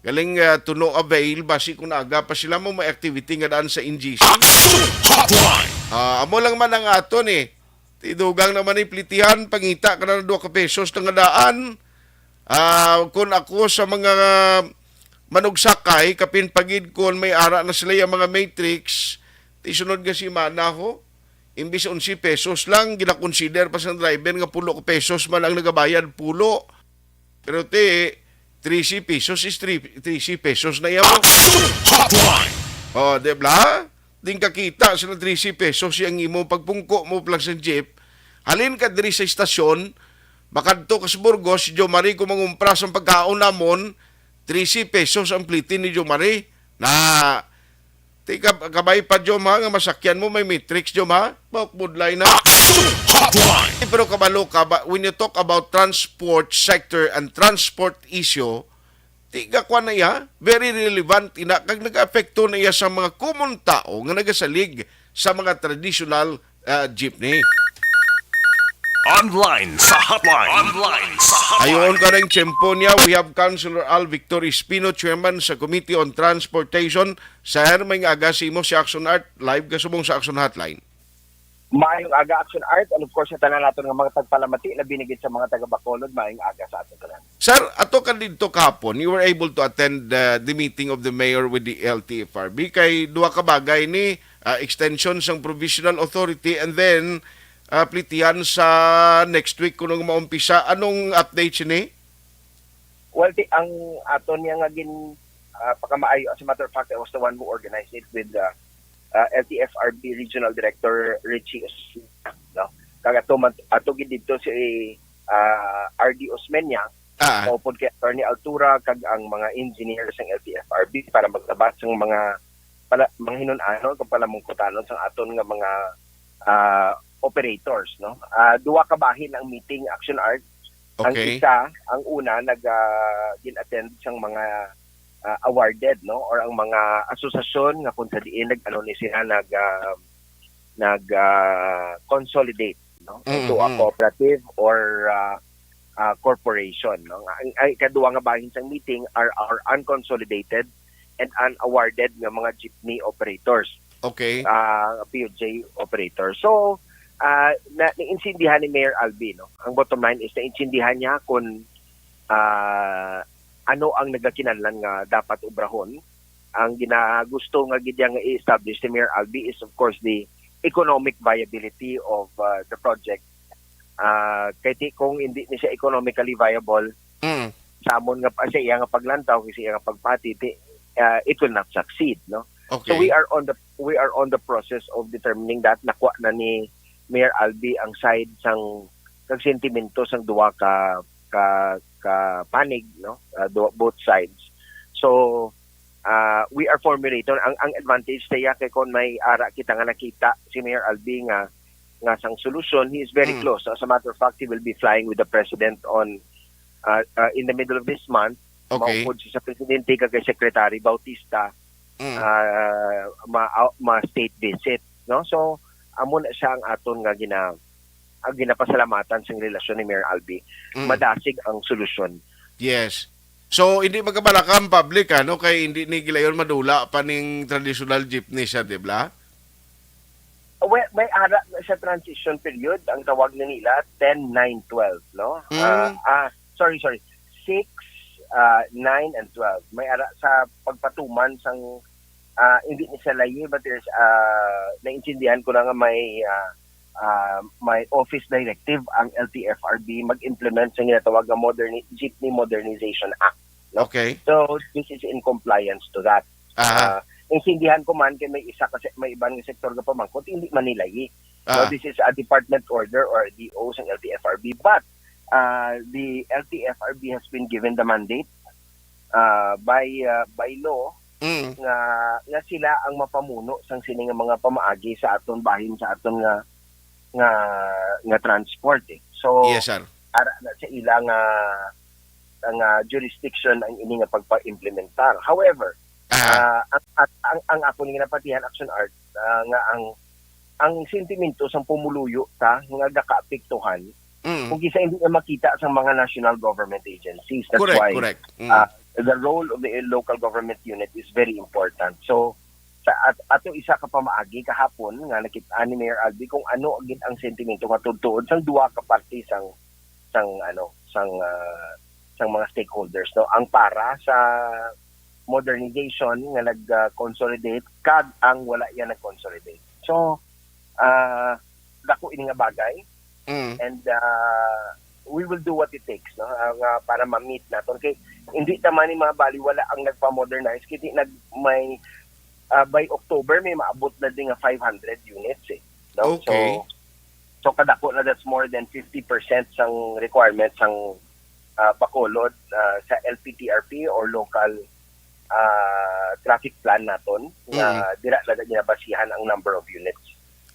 Galing, ah, to no avail, basi kung aga pa sila mo may activity nga daan sa N G C. Ah, amo lang man ang aton eh. Ti dugang naman ni plitihan, pangita ka na duha ka pesos na nga daan. Ah, kung ako sa mga manugsakay, kapin pagid kon may ara na sila yung mga matrix, ti sunod nga semana ho, imbis onse pesos lang, ginakonsider pa sa driver nga pulo ka pesos man ang nagabayad, pulo. Pero ti, trese pesos is three, trese pesos na iya mo. Hotline! Oh, di ba? Din kakita sila trese pesos ang imo pagpungko mo lang sa jeep. Halin ka diri sa istasyon, makadto ka sa Burgos, si Jomari kung mangumpra sa pagkaon namon, trese pesos ang pliti ni Jomari. Na, ti ka, kabay pa, Jom, ha, nga masakyan mo, may matrix, Jom, ha? Bawak budlay na. Hotline! Pero kabalo ka ba, when you talk about transport sector and transport issue, ti gakwan na iya, very relevant ina, kag nag-apekto na iya sa mga common tao nga nagasalig sa mga traditional, ah, jeepney. Online sa hotline. Online sa hotline. Ayon ka ng tiyempo niya, we have Councilor Al Victor Espino, Chairman sa Committee on Transportation. Sir, may nga aga sa imo si Action Art, live ka subong sa Action Hotline. Maayong aga, Action Art, and of course, sa tanan naton nga mga tagpalamati, labi na gid sa mga taga Bacolod, maayong aga sa aton tanan. Sir, ato ka didto kahapon, you were able to attend, uh, the meeting of the mayor with the L T F R B. Kay duha ka bagay ni, uh, extension sang provisional authority and then, uh, plitihan sa next week kuno nga maumpisa. Anong update sini? Well, ti, ang aton niya nga gin, ah, pakamaayo, as a matter of fact, I was the one who organized it with, ah, ah, L T F R B Regional Director Richie Osmeña, no? Kag ato man, ato gid didto si, ah, R D Osmeña, Ah. maupod kay Attorney Altura, kag ang mga engineers ng L T F R B para maglabas ng mga, pala, mga hinun-anon kag palamungkutanon sa aton nga mga, ah, operators, no? Ah, duha ka bahin ang meeting, Action Art. Ang Okay. isa, ang una, nag, ah, gin-attend sang mga, ah, awarded, no? Or ang mga asosasyon nga kung sa diin nag, ano ni sila, nag, ah, nag, ah, consolidate, no? Into a Mhm. cooperative or, ah, ah, corporation, no? Ang, ang ikaduha nga bahin sang meeting are our unconsolidated and unawarded nga mga jeepney operators. Okay. Ah, P U J operator. So, ah, na, naintindihan ni Mayor Albi, no? Ang bottom line is, naintindihan niya kung, ah, ano ang nagakinahanglan nga dapat obrahon. Ang ginagusto nga gid nga i-establish ni Mayor Albi is, of course, the economic viability of, ah, the project. Ah, kay ti, kung hindi ni siya economically viable, Mm. sa amon nga pa, sa iya nga paglantaw, sa iya nga pagpati, ti, ah, it will not succeed, no? Okay. So we are on the, we are on the process of determining that. Nakuha na ni Mayor Albi ang side sang, kag sentimento sang duha ka, ka, ka panig, no? Ah, duha, both sides. So, ah, we are formulating. Ang, ang advantage sa iya kay kung may ara kita nga nakita si Mayor Albi nga nga sang solusyon. He is very Mm. close. As a matter of fact, he will be flying with the president on uh, uh, in the middle of this month. Okay. Maupod siya sa presidente kag kay Secretary Bautista, Mm. uh, ma, ma state visit, no? So amo na siya ang aton nga gina ang ginapasalamatan sang relasyon ni Mayor Albi. Mm. Madasig ang solusyon. Yes. So, hindi magkabalaka ang public, ano, kay hindi ni gilayon madula pa ning traditional jeepney siya, di ba? Well, may ara na sa transition period, ang tawag na nila, ten, nine, twelve, no? Mm. Ah, ah, sorry, sorry. six, ah, nine, and twelve. May ara sa pagpatuman sang, ah, hindi ni sa layi, but there's, ah, naintindihan ko na nga may, ah, ah, may office directive ang L T F R B mag-implement sa ginatawag nga moderni-, Jeepney Modernization Act. No? Okay. So, this is in compliance to that. Aha. Ah, naintindihan ko man kay may isa kasi may iban nga sektor nga pamangkot, hindi man nilayi. Ah. So, this is a department order or a D O sa L T F R B. But uh, the L T F R B has been given the mandate uh, by uh, by law Mm. nga nga sila ang mapamuno sang sini nga mga pamaagi sa aton bahin, sa aton nga nga nga transport, eh. So Yes, sir. ara na sa ila nga nga jurisdiction ang ini nga pagpa-implementar. However, Ah, ah, ang, at ang ang ako ni napatihan, Action Art, ah, nga ang ang sentimento sang pumuluyo ta nga gakaapektuhan mm. kung kisa hindi na makita sa mga national government agencies. That's Correct, why correct. Mm. ah, the role of the local government unit is very important. So sa at, ato isa ka pamaagi kahapon nga nakita ni Mayor Albi kung ano gid ang sentimento nga tuod-tuod sang duha ka parte sang sang ano sang ah, sang mga stakeholders, no, ang para sa modernization nga nag-consolidate kag ang wala yan nag-consolidate. So ah, dako ini nga bagay Mm. and ah, we will do what it takes, no, ah, nga para ma-meet naton kay hindi ta man ni mabaliwala ang nagpa-modernize kay di nag may ah, by October may maabot na din nga five hundred units, eh, no? Okay. So so kadako na, that's more than fifty percent sang requirements sang ah, Bacolod ah, sa L P T R P or local ah, traffic plan naton nga Mm. dira na ginabasihan ang number of units.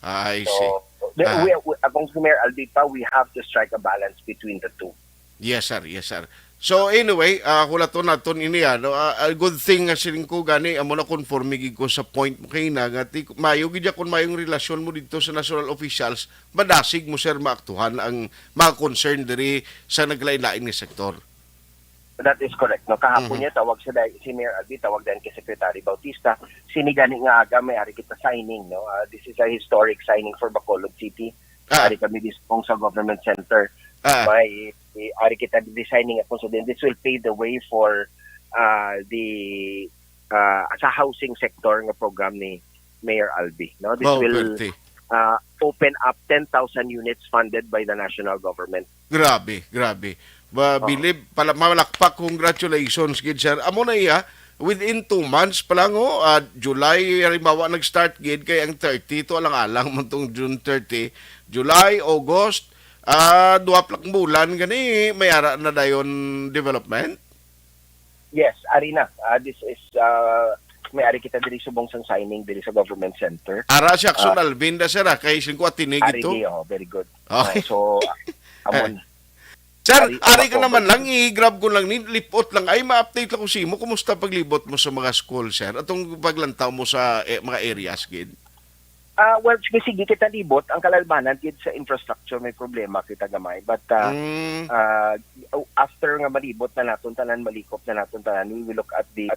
I see. So, the, Ah. we, we, akong si Mayor Albi pa, we have to strike a balance between the two. Yes, sir. Yes, sir. So anyway, ah, hulaton naton ini, ano, ah, ah, good thing nga siling ko gani amo na konforme gid ko sa point mo kay na nga ti, mayo gid ya kung mayong relasyon mo dito sa national officials, madasig mo, sir, maaktuhan ang mga concern diri sa naglain-lain nga sektor. That is correct, no? Kahapon Mhm. niya tawag sa dai-, si Mayor Albi, tawag din kay Secretary Bautista. Sini gani nga aga may ari kita signing, no? Ah, this is a historic signing for Bacolod City. Ah, Ari kami mismo sa government center. ah, May may ari kita designing ako sa din. This will pave the way for ah, the ah, sa housing sector nga program ni Mayor Albi, no? This oh, will pwerte. ah, open up ten thousand units funded by the national government. Grabe, grabe. Ba, Oo. Bilib, pala, malakpak, congratulations gid, sir. Amo na iya, within two months pa lang, oh, ah, July, halimbawa, nag-start gid, kay ang thirty, to alang-alang man tong June thirty. July, August, ah, duha pa lang bulan gani, may ara na dayon development? Yes, ari na. Ah, this is ah, may ari kita diri subong sang signing diri sa government center. Ara si Action Ah. Alvin da, sir, ah, kay singko atinig Ari ito. di, oh, very good. Okay. Ah, so amon Sir, Ari, ari ari ka ako, naman Bert. Lang, i-grab ko lang ni, lipot lang. Ay, ma-update lang ko sa imo. Kumusta paglibot mo sa mga school, sir? Atong paglantaw mo sa eh, mga areas, gid? Ah, well, sige, sige kita libot. Ang kalalbanan gid sa infrastructure may problema kita gamay. But ah, Mm. ah, after nga malibot na naton tanan, malikop na naton tanan, we will look at the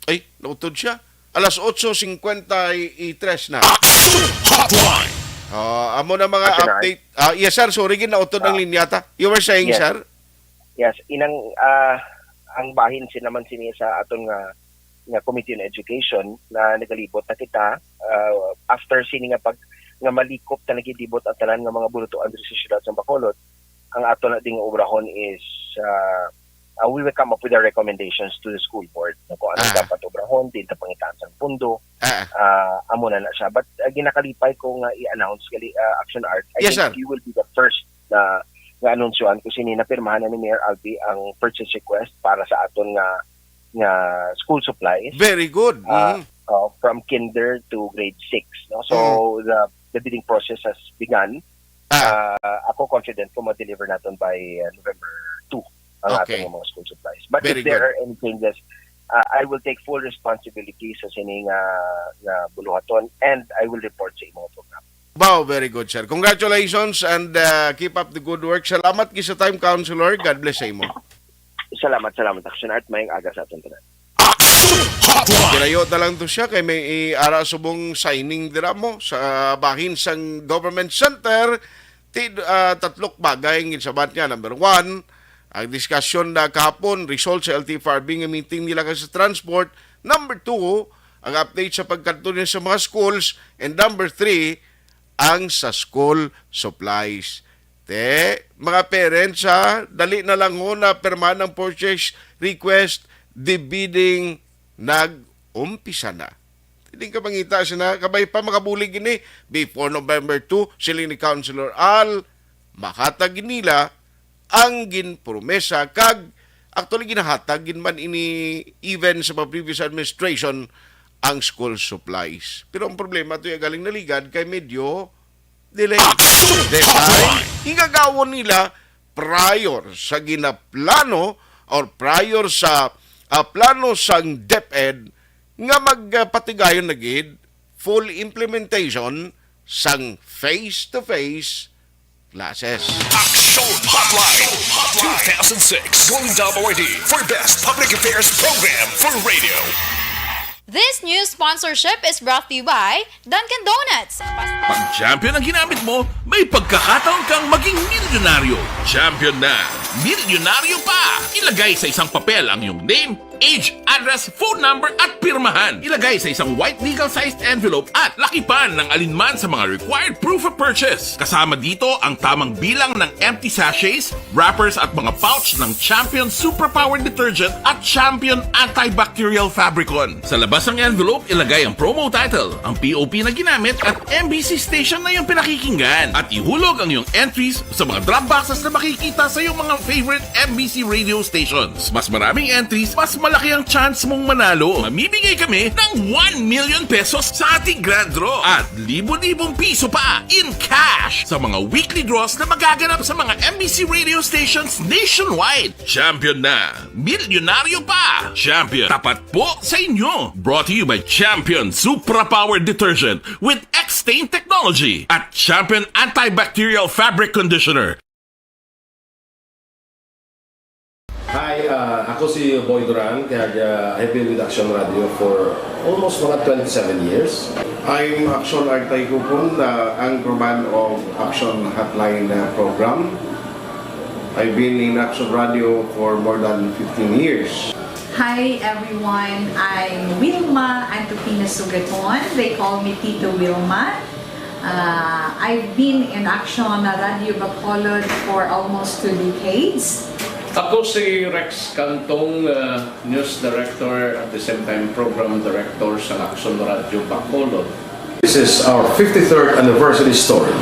Ay, nautod siya. Alas otso cincuenta y tres na. Action Hotline. Ah, amo na mga Action, update. Ah, yes, sir. Sorry, gid nautod ang Ah. linya ta. You were saying, Yes. sir? Yes, inang ah, ang bahin sin naman sini sa aton nga nga Committee on Education na nagalibot na kita ah, after sini nga pag nga malikop na nagidibot ang tanan nga mga bulutuan diri sa siyudad sa Bacolod, ang ato na ding obrahon is ah, ah, we will come up with our recommendations to the school board na kung ano Ah. dapat obrahon, din ta pangitaan sang pundo. Ah, Ah, amo na na siya. But ah, ginakalipay ko nga i-announce gali ah, Action Art. I Yes, think sir. you will be the first na nga anunsyoan kung sini napirmahan na ni Mayor Albi ang purchase request para sa aton nga nga school supplies. Very good. Ah, Mhm. uh, from kinder to grade six, no? So, Mm. the, the bidding process has begun. Ah. Uh, ako confident ko ma-deliver naton by, uh, November two ang Okay. aton mga school supplies. But Very if there good. are any changes, uh, I will take full responsibility sa sining, uh, nga buluhaton, and I will report sa imong program. Wow, very good, sir. Congratulations and, uh, keep up the good work. Salamat gid sa time, Councilor. God bless sa imo. Salamat, salamat, Action Art. Mayong aga sa aton tanan. Action Hotline! Ginayo na lang to siya kay may, eh, ara subong signing dira mo sa bahin sang government center. Ti, ah, tatlok bagay ang ginsabat niya. Number one, ang diskusyon na kahapon, result sa L T F R B nga meeting nila kag sa transport. Number two, ang update sa pagkadto niya sa mga schools. And number three, ang sa school supplies. Te, mga parents, ha, dali na lang ho na pirmahan ang purchase request, the bidding nag-umpisa na. Hindi ka mangita sina, kabay pa makabulig ini before November two, siling ni Councilor Al, mahatag nila ang ginpromesa kag actually ginahatag gid man ini even sa mga previous administration ang school supplies. Pero ang problema to yung galing naligad kay medyo delay. Action Hotline! Hingagawon nila prior sa ginaplano or prior sa, ah, plano sang DepEd nga magpatigayon na gid full implementation sang face-to-face classes. Action Hotline two thousand six, Golden Dome Awardee for Best Public Affairs Program for Radio. This news sponsorship is brought to you by Dunkin' Donuts. Pag Champion ang ginamit mo, may pagkakataon kang maging milyonaryo. Champion na, milyonaryo pa! Ilagay sa isang papel ang iyong name, age, address, phone number, at pirmahan. Ilagay sa isang white legal-sized envelope at lakipan ng alinman sa mga required proof of purchase. Kasama dito ang tamang bilang ng empty sachets, wrappers, at mga pouch ng Champion Superpower Detergent at Champion Antibacterial Fabricon. Sa labas ng envelope, ilagay ang promo title, ang P O P na ginamit, at M B C station na iyong pinakikinggan. At ihulog ang iyong entries sa mga drop boxes na makikita sa iyong mga favorite M B C radio stations. Mas maraming entries, mas malaki ang chance mong manalo. Mamimigay kami ng one million pesos sa ating grand draw at libo-libong piso pa in cash sa mga weekly draws na magaganap sa mga M B C radio stations nationwide. Champion na! Milyonaryo pa! Champion, tapat po sa inyo! Brought to you by Champion Supra Power Detergent with X-Stain Technology at Champion Antibacterial Fabric Conditioner. Hi, ah, ako si Boy Duran, kag, ah, I've been with Action Radio for almost mga twenty-seven years. I'm Action Artay Kupon, ah, anchorman of Action Hotline, ah, program. I've been in Action Radio for more than fifteen years. Hi everyone, I'm Wilma Antupina Sugaton. They call me Tito Wilma. Uh, I've been in Action Radio Bacolod for almost two decades. Ako si Rex Cantong, uh, News Director at the same time Program Director sa Action Radio Bacolod. This is our fifty-third anniversary story.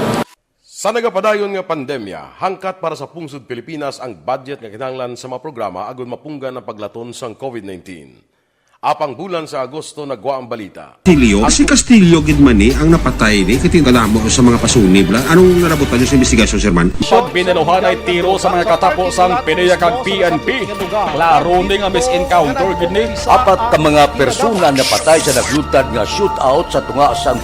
Sa nagapadayon nga pandemya, hangkat para sa pungsod Pilipinas ang budget nga kinahanglan sa mga programa agud mapunggan ang paglaton sang COVID nineteen. Apang bulan sa Agosto nagwa ang balita. Castillo? Si Castillo gid man ni ang napatay ni, kay tingala mo sa mga pasunib lang. Anong narabutan niyo sa investigasyon, Sir Man? Pag binaluhanay tiro sa mga katapo sang PDEA kag P N P. Klaro ni nga mis-encounter gid ni. Apat ka mga persona napatay sa naglutad nga shootout sa tunga sang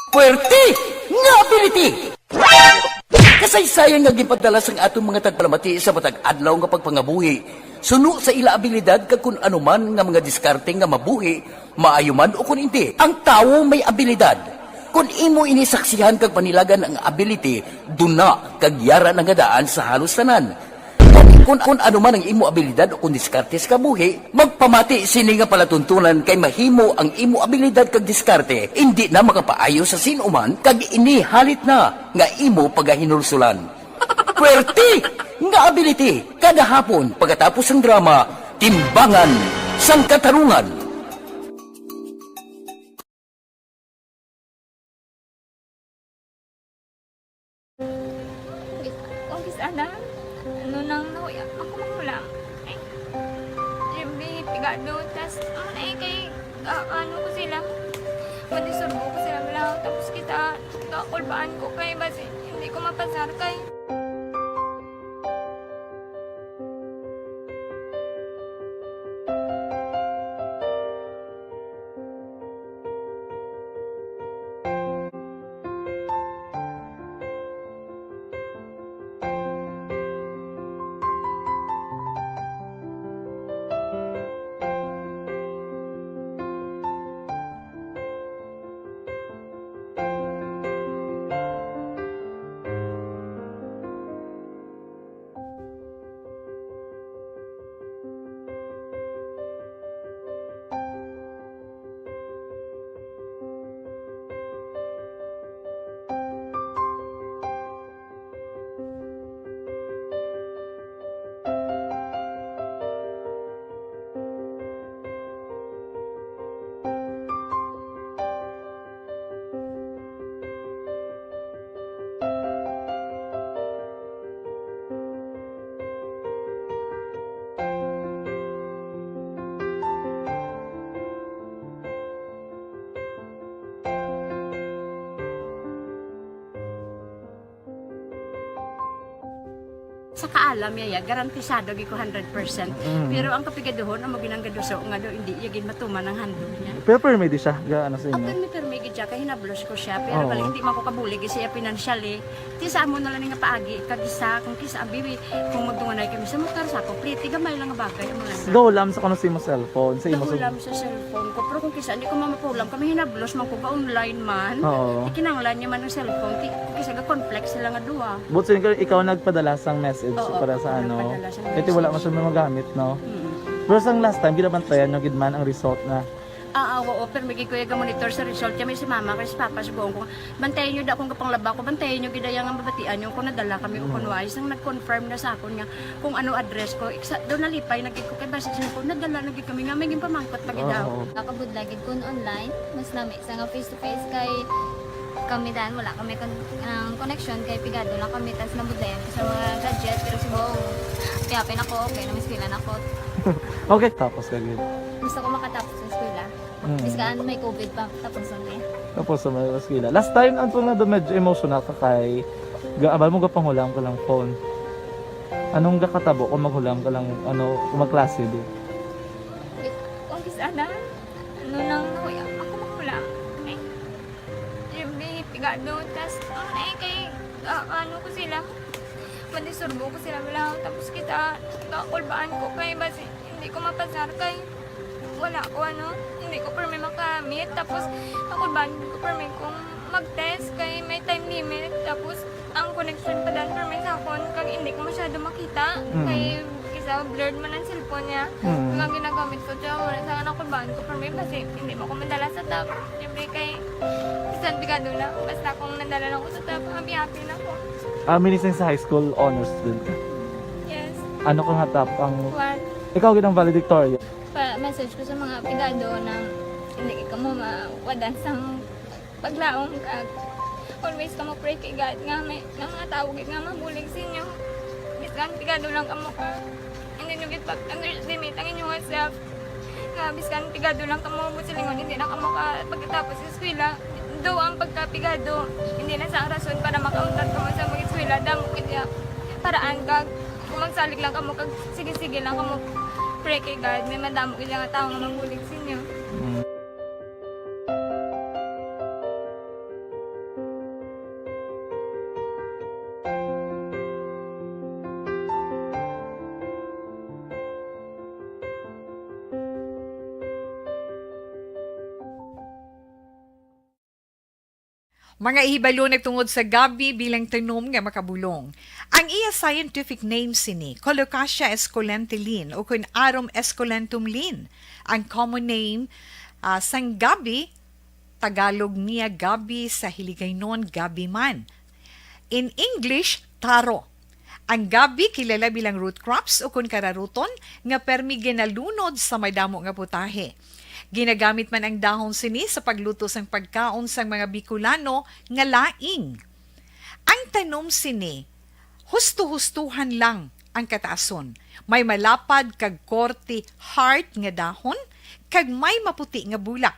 Puwerte nga ability! Kasaysayan nga ginpadala sang aton mga tagpalamati sa matag adlaw nga pagpangabuhi, suno sa ila abilidad kag kun ano man nga mga diskarte nga mabuhi, maayo man o kun indi. Ang tawo may abilidad. Kun imo ini saksihan kag panilagan ang ability, duna kag yara na nga daan sa halos tanan. Kun, kun ano man ang imo abilidad o kun diskarte sa kabuhi, magpamati sini nga palatuntunan kay mahimo ang imo abilidad kag diskarte indi na makapaayo sa sin-o man kag ini halit na nga imo pagahinulsulan. Puwerte nga ability kada hapon pagkatapos sang drama, Timbangan sang Katarungan. Umpis, ana, ano nang nahuya ako magulang? Ay, Jimmy, piga Ano, tas, ano na eh, kay, ah, ano ko sila, madisturbo ko sila, wala. Tapos kita, kakulbaan ko kay basi hindi ko mapasar kay Sa kaalam niya, ya, garantisado gid ko hundred percent. Mm. Pero ang kapigaduhon, amo ginang gaduso nga daw, hindi iya gid matuman ang handog niya. Pero permi di siya, ga-, ano sa inyo? Ah, permi, permi gid siya, kay hinablos ko siya. Pero Oo. Bali, hindi man ko kabulig siya financially. Ti sa amo na lang nga paagi, kag isa, kung kisa, bibi, kung magdunganay kami sa motor, sa ako, pretty, gamay lang nga bagay, amo lang na. Gahulam sa kuno sa imo cellphone, sa imo sa Gahulam sa cellphone ko, pero kung kisa, hindi ko mamapulam, kami hinablos man ko, ga-online man. Oo. Ikinanglan niya man ang cellphone, ti, kung kisa, ga-conflict sila nga duha. But so, ikaw, ikaw nagpadala sang message Oo, para sa ako ano? Nagpadala sang Kasi wala message. Man siya magamit, no? Mm. Pero sang last time, ginabantayan nyo gid man ang result na Ah, ah, oo, pero may gid ko iya ga-monitor sa result. Kaya may si mama, kay si papa, sugoon ko, "Bantayan nyo da kung gapanglaba ko, bantayan nyo gid iya nga mabatian nyo kung nadala kami o Mm. kung wala." Sang nag-confirm na sa akon nga kung ano address ko, iksa, daw nalipay na gid ko kay basi siya ko, nadala na gid kami nga may ginpamangkot pa gid daw. Oo. Nakabudlay gid kun online, mas lami sa nga face to face kay kami dan, wala kami kon-, ang connection kay pigado lang kami, tas nabudlayan ko sa mga gadget, pero subong, kaya pa ako, okay, namiskwela na ako. Okay, tapos ka gid. Gusto ko makatapos sa eskwela. Mm. Biskan may covid pa, tapos na eh. Tapos sa may eskwela. Last time, ang tunay na medyo emotional ka kay, ga-, abal mo, gapangulam ka lang phone. Anong gakatabo kung maghulam ka lang, ano, kung magklase di? Kung kisa na, ano nang nahuya, ako maghulam. Ay, yung may pigado, tas, ano na eh, kay, ah, ano ko sila, madisturbo ko sila, wala. Tapos kita, kakulbaan ko kay, basi, hindi ko mapasar kay, wala ko, ano, hindi ko permi makamit. Tapos, ako ba, hindi ko permi kung mag-test kay may time limit. Tapos, ang connection pa dan permi sa akon, kag hindi ko masyado makita. Mm. Kay, kisa blurred man ang cellphone niya. Mm. Ang ginagamit ko, tsaka wala sa anak ko, baan ko permi, basi hindi mo ko madala sa top. Siyempre, kay, bisan pigado lang, basta kung nadala lang ko sa top, happy-happy na ko. Ah, minising sa high school, honors student ka? Yes. Ano ka nga top ang One. Ikaw gid ang valedictorian? Pa-message ko sa mga pigado na hindi kamo mawadan sang paglaom, kag always kamo pray kay God nga may, nga mga tawo gid nga mabulig sa inyo. Bisan pigado lang kamo ka, hindi nyo gid pag-underestimate ang inyong self. Nga bisan pigado lang kamo, buot silingon, hindi na kamo ka pagkatapos sa eskwela. Though ang pagkapigado, hindi na sa rason para makauntat kamo sa mag-eskwela, damo gid ya paraan kag kung magsalig lang kamo kag sige-sige lang kamo pray kay God, may madamo gid nga tawo nga mabulig sa inyo. Mm. Mga ihibalo nagtungod sa gabi bilang tanom nga makabulong. Ang iya scientific name sini, Colocasia esculenta Lin, ukon Arum esculentum Lin. Ang common name, ah, sang gabi, Tagalog niya gabi, sa Hiligaynon gabi man. In English, taro. Ang gabi kilala bilang root crops ukon kararuton nga permi ginalunod sa madamo nga putahe. Ginagamit man ang dahon sini sa pagluto sang pagkaon sang mga Bicolano nga laing. Ang tanom sini, husto-hustohan lang ang kataason. May malapad kag korte heart nga dahon, kag may maputi nga bulak.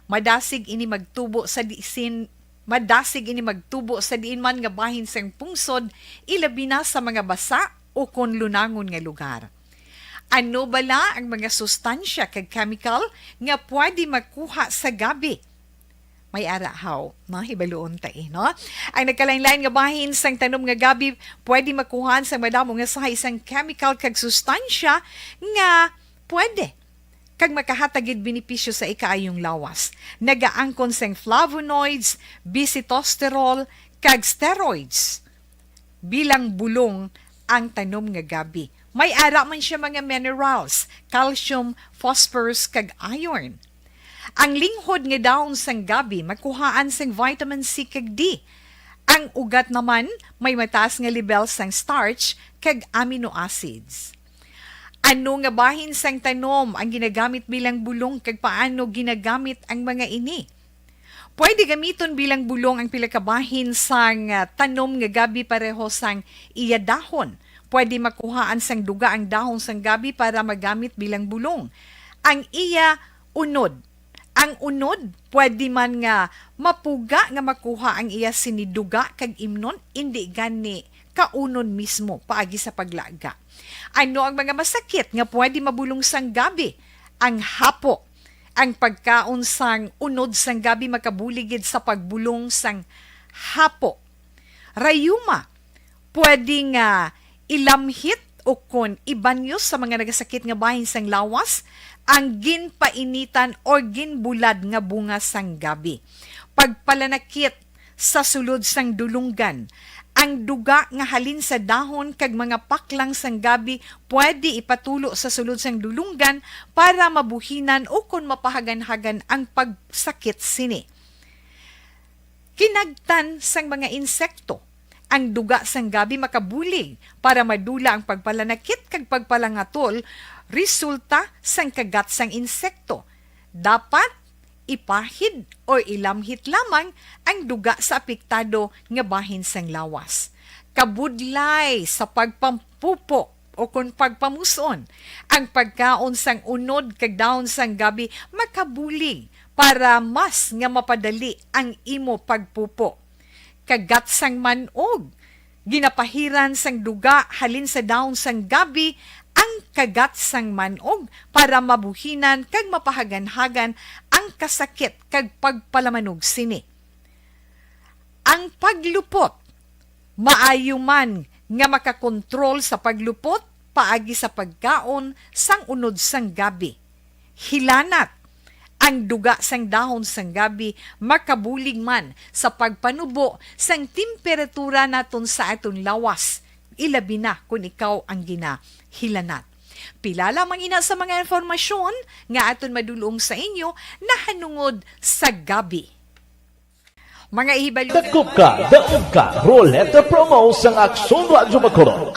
Madasig ini magtubo sa disin, madasig ini magtubo sa diin man nga bahin sang pungsod, ilabi na sa mga basa o kon lunangon nga lugar. Ano bala ang mga sustansya kag chemical nga pwede makuha sa gabi? May ara haw, no? Hibaluon ta, eh, no? Ang nagkalain-lain nga bahin sang tanom nga gabi pwede makuhaan sang madamo nga sahay sang chemical kag sustansya nga pwede kag makahatag gid benepisyo sa ikaayong lawas. Nagaangkon sang flavonoids, bisitosterol, kag steroids bilang bulong ang tanom nga gabi. May ara man siya mga minerals, calcium, phosphorus, kag iron. Ang linghod nga dahon sang gabi makuhaan sang vitamin C kag D. Ang ugat naman may mataas nga lebel sang starch kag amino acids. Ano nga bahin sang tanom ang ginagamit bilang bulong, kag paano ginagamit ang mga ini? Pwede gamiton bilang bulong ang pila ka bahin sang, ah, tanom nga gabi pareho sang iya dahon. Pwede makuhaan sang duga ang dahon sang gabi para magamit bilang bulong. Ang iya unod. Ang unod, pwede man nga mapuga nga makuha ang iya sini duga kag imnon, indi gani kaunon mismo paagi sa paglaga. Ano ang mga masakit nga pwede mabulong sang gabi? Ang hapo. Ang pagkaon sang unod sang gabi makabulig gid sa pagbulong sang hapo. Rayuma, pwede nga ilamhit o kon ibanyos sa mga nagasakit nga bahin sang lawas ang ginpainitan or ginbulad nga bunga sang gabi. Pagpalanakit sa sulod sang dulunggan. Ang duga nga halin sa dahon kag mga paklang sang gabi pwede ipatulo sa sulod sang dulunggan para mabuhinan o kon mapahaganhagan ang pagsakit sini. Kinagtan sang mga insekto. Ang duga sang gabi makabulig para madula ang pagpalanakit kag pagpalangatol resulta sang kagat sang insekto. Dapat ipahid o ilamhit lamang ang duga sa apektado nga bahin sang lawas. Kabudlay sa pagpampupo o kon pagpamus-on, ang pagkaon sang unod kag dahon sang gabi makabulig para mas nga mapadali ang imo pagpupo. Kagat sang man-og. Ginapahiran sang duga halin sa dahon sang gabi ang kagat sang man-og para mabuhinan kag mapahaganhagan ang kasakit kag pagpalamanog sini. Ang paglupot. Maayo man nga makakontrol sa paglupot paagi sa pagkaon sang unod sang gabi. Hilanat. Ang duga sang dahon sang gabi makabulig man sa pagpanubo sang temperatura naton sa aton lawas, ilabi na kon ikaw ang ginahilanat. Pila lamang ina sa mga impormasyon nga aton madulong sa inyo nahanungod sa gabi. Mga ihibalunan. Dakop ka, daog ka, Roleta Promo sang Aksyon Radyo Bacolod.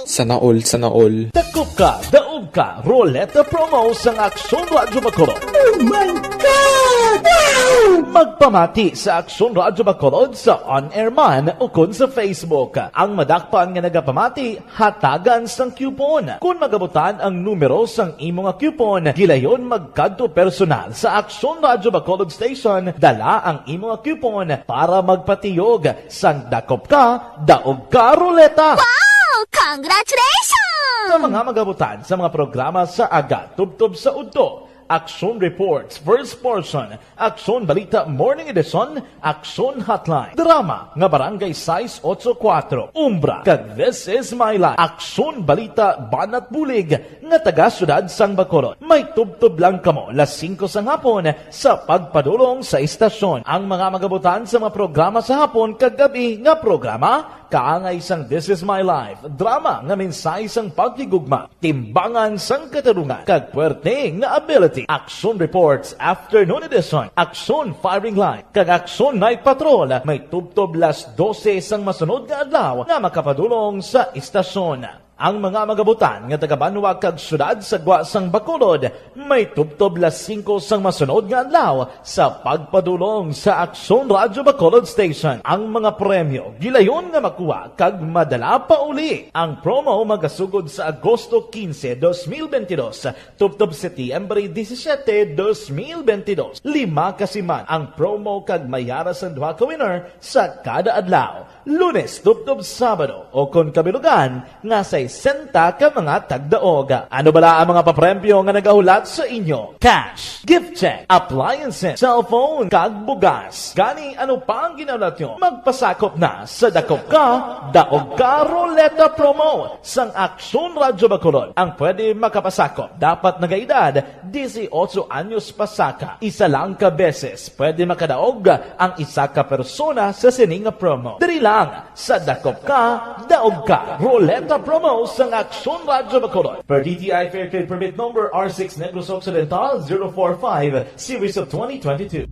Sana all, sana all. Dakop ka, daog ka, Roleta Promo sang Aksyon Radyo Bacolod. Oh my God! Wow! Magpamati sa Aksyon Radyo Bacolod sa on-air man ukon sa Facebook. Ang madakpan nga nagapamati, hatagan sang coupon. Kon magabutan ang numero sang imo nga coupon, gilayon magkadto personal sa Aksyon Radyo Bacolod Station, dala ang imo nga coupon para magpatiyog sang Dakop Ka, Daog Ka Roleta. Wow! Congratulations! Sa mga magabutan sa mga programa sa aga tubtob sa udto, Aksyon Reports, First Portion, Aksyon Balita Morning Edition, Aksyon Hotline, drama nga Barangay sais otso kuwatro, Umbra, kag This Is My Life, Aksyon Balita Banat Bulig nga taga Siyudad sang Bacolod. May tubtob lang kamo las singko sang hapon sa pagpadulong sa istasyon. Ang mga magabutan sa mga programa sa hapon kag gab-i nga programa, kaangay sang This Is My Life, drama nga mensahe sang paghigugma, timbangan sang katarungan, kag puwerte nga ability. Aksyon Reports Afternoon Edition, Aksyon Firing Line, kag Aksyon Night Patrol may tubtob las dose sang masunod nga adlaw nga makapadulong sa istasyon. Ang mga magabutan nga taga-banwa kag syudad sa gwa sang Bacolod may tubtob las singko sang masunod nga adlaw sa pagpadulong sa Aksyon Radyo Bacolod Station. Ang mga premyo gilayon nga makuha kag madala pa uli. Ang promo magasugod sa Agosto quince, dos mil veintidós, tubtob Setyembre disisiete, dos mil veintidós. Lima ka siman ang promo kag may ara sang duha ka winner sa kada adlaw, Lunes tubtob Sabado, o kon kabilugan nga sesenta ka mga tagdaog. Ano bala ang mga papremyo nga nagahulat sa inyo? Cash, gift check, appliances, cellphone, kag bugas. Gani, ano pa ang ginahulat nyo? Magpasakop na sa Dakop Ka, Daog Ka Ruleta Promo sang Aksyon Radyo Bacolod. Ang pwede makapasakop dapat nagaedad dieciocho anyos pasaka. Isa lang ka beses pwede makadaog ang isa ka persona sa sini nga promo. Diri lang sa Dakop Ka, Daog Ka Ruleta Promo sang Aksyon Radyo Bacolod. Per D T I Fair Trade Permit Number R six Negros Occidental zero four five, Series of twenty twenty-two.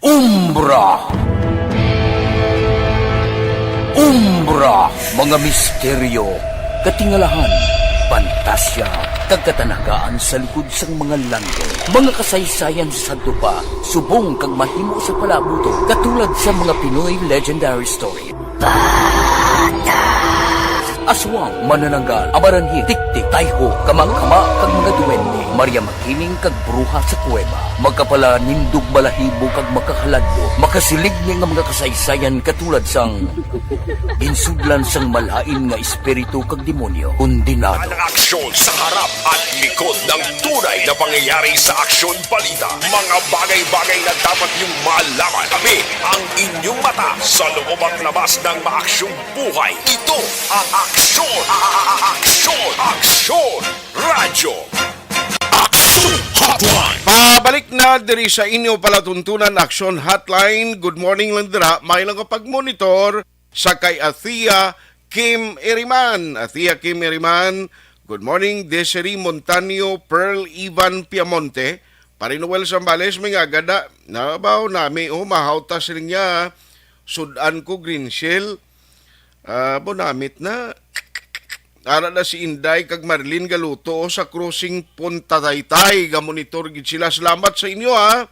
Umbra. Umbra, mga misteryo, katingalahan, pantasya, kag katanagaan sa likod sang mga langit. Mga kasaysayan sa sadto pa, subong kag mahimo sa palaabuton, katulad sa mga Pinoy legendary story. Aswang, manananggal, amaranhil, tiktik, tayho, kama-kama, kag mga duwende, Maria Makiling, kag bruha sa kuweba. Makapalanindog balahibo kag makahaladlo, makasiling niya nga mga kasaysayan katulad sang ginsudlan sang malain nga espiritu kag demonyo. Kondenado. Ang aksyon sa harap at likod ng tunay na pangyayari sa aksyon balita. Mga bagay-bagay na dapat niyong malaman. Kami ang inyong mata sa loob at labas ng maaksyong buhay. Ito ang aksyon, a- a- a- aksyon, aksyon, radyo. Aksyon Hotline. Pabalik na diri sa inyo palatuntunan, Aksyon Hotline. Good morning lang dira. May lang ko pag-monitor sa kay Athea Kim Iriman. Athea Kim Iriman, good morning. Desiree Montaño, Pearl Ivan Piamonte, Pare Noel Zambales, may nga gada. Nabaw nami, oh, mahawta siling niya. Sudan ko, Green Shell. Ah, bonamit na. Ara na si Inday kag Marlene galuto, oh, sa crossing Punta Taytay. Gamonitor gid sila. Salamat sa inyo, ha.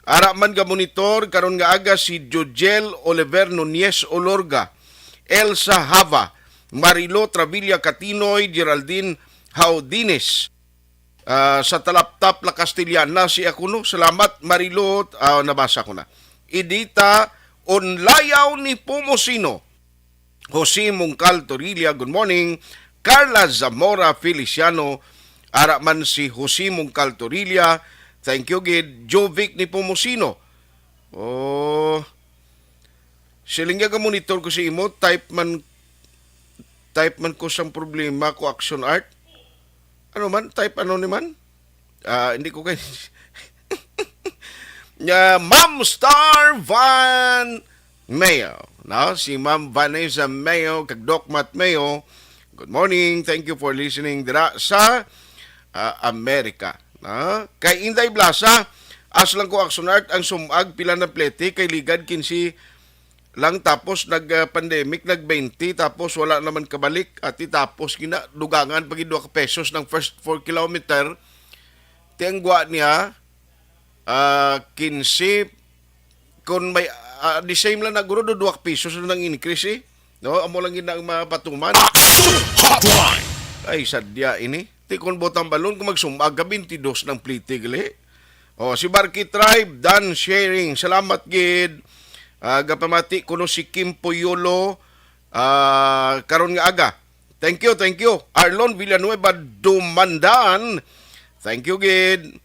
Ara man gamonitor karon nga aga si Jojel Oliver Nunez Olorga, Elsa Hava, Marilo Travilla Catinoy, Geraldine Haudines. Ah, sa Talaptap, La Castellana, si ako, no? Salamat, Marilo. Ah, nabasa ko na. Edita Onlayaw ni Pomosino. Jose Mungcal Torilla, good morning. Carla Zamora Feliciano, ara man si Jose Mungcal Torilla. Thank you gid. Jovic ni Pomosino. Oh. Siling niya, "Ga-monitor ko sa imo, type man, type man ko sang problema ko, Action Art." Ano man? Type ano ni man? Ah, hindi ko kay Nya, Ma'am Star Van Mayo, no? Si Ma'am Vanessa Mayo, kag Doc Matt Mayo. Good morning. Thank you for listening dira sa, ah, Amerika, no? Kay Inday Blasa, as lang ko, Action Art, ang sumag pila na plete kay ligad kinsi lang, tapos nag, ah, pandemic, nag twenty, tapos wala naman kabalik, ati, tapos gina, dugangan pa gid duha ka pesos ng first four kilometer, ti ang gwa niya, ah, kinse, kung may, ah, the same lang na guro, do duha ka pesos na nang increase, eh. No, amo lang gid ang mapatuman. Action Hotline. Ay, sadya ini. Ti kon botang balon, kung magsumag ka, twenty-dos ng plete gali. Oh, si Barky Tribe, Dan Sharing, salamat gid. Ah, gapamati kuno si Kim Poyolo, ah, karon nga aga. Thank you, thank you. Arlon Villanueva Dumandan, thank you gid.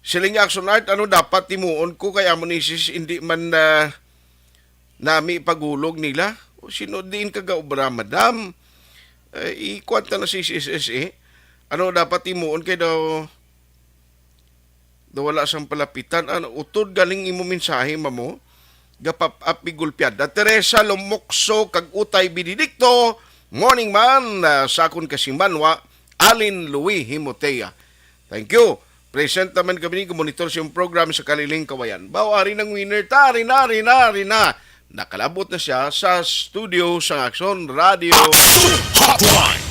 Siling ni Action Art, ano dapat timuon ko kay amo ni sis, hindi man, ah, nami pagulog nila? O sino diin ka gaobra, madam? Eh, ikuan ta na si S S S A. Ano dapat timuon kay daw, daw wala sang palapitan? Ano, utod galing imo mensahe, mamo? Gapap-up gulpiada. Teresa Lomokso kag Utay Benedicto, morning man, ah, sa akon kasimanwa, Alin Louis Himotea. Thank you. Present naman kami ni monitor sa iyong program sa Kaliling Kawayan. Baw, ari ng winner ta, ari na, ari na, ari na. Nakalabot na siya sa studio sa Aksyon Radio. Hotline!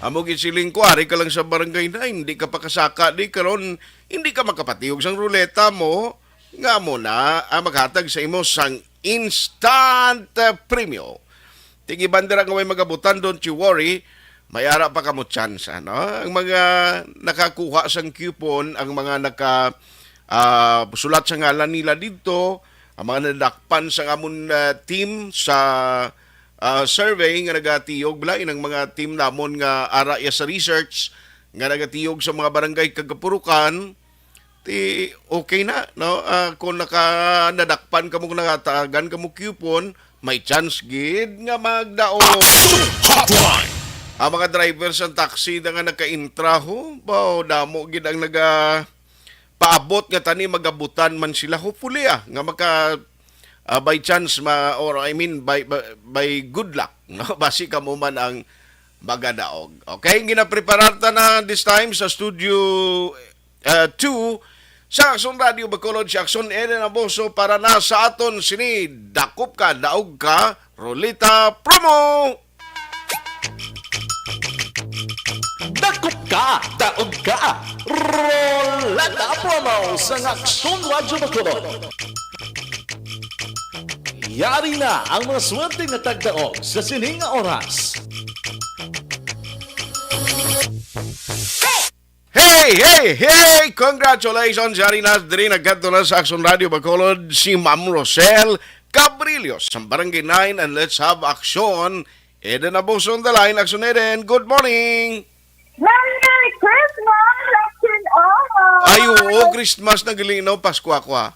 Amo gid siling ko, ari ka lang sa barangay na, hindi ka pakasaka di karon, hindi ka makapatiyog sang ruleta mo, nga mo na ang maghatag sa imo sang instant, ah, premyo. Tigiban dira nga may magabutan, don't you worry. May ara pa kamo chance, ano? Ang mga nakakuha sang coupon, ang mga naka, ah, sulat sa ngalan nila didto, ang mga nadakpan sa amon, ah, team sa, ah, survey nga nagatiyog, balain ang mga team namon nga ara iya sa research nga nagatiyog sa mga barangay kag kapurukan, ti okay na, no? Ah, kung naka-, nadakpan kamo, kung nagatagan kamo coupon, may chance gid nga magdaog. Hotline! Ang mga driver sa taxi na nga naka-intra, ho, ba, damo gid ang naga-, paabot nga tani magabutan man sila. Hopefully, ah, nga maka, ah, by chance, ma-, or I mean, by, by, by good luck, no? Basi kamo man ang magadaog. Okay, ginapreparar ta na this time sa Studio, uh, two sa Aksyon Radio Bacolod, si Aksyon Eden Abuso para na sa aton sini Dakop Ka, Daog Ka, Rolita Promo! Dakop ka, daog ka, Roleta Promo sa Aksyon Radio Bacolod. Yari na ang mga swerte nga tagdaog sa sining nga oras. Hey, hey, hey! Congratulations! Yari na diri, nagkadto na sa Aksyon Radio Bacolod si Ma'am Rosel Cabrillo sa Barangay nine, and let's have action. Eden Abuso on the line. Action, Eden. Good morning! Merry Christmas, Action Oho! Ay, oo, Christmas na gali, no? Pasko ako, ha?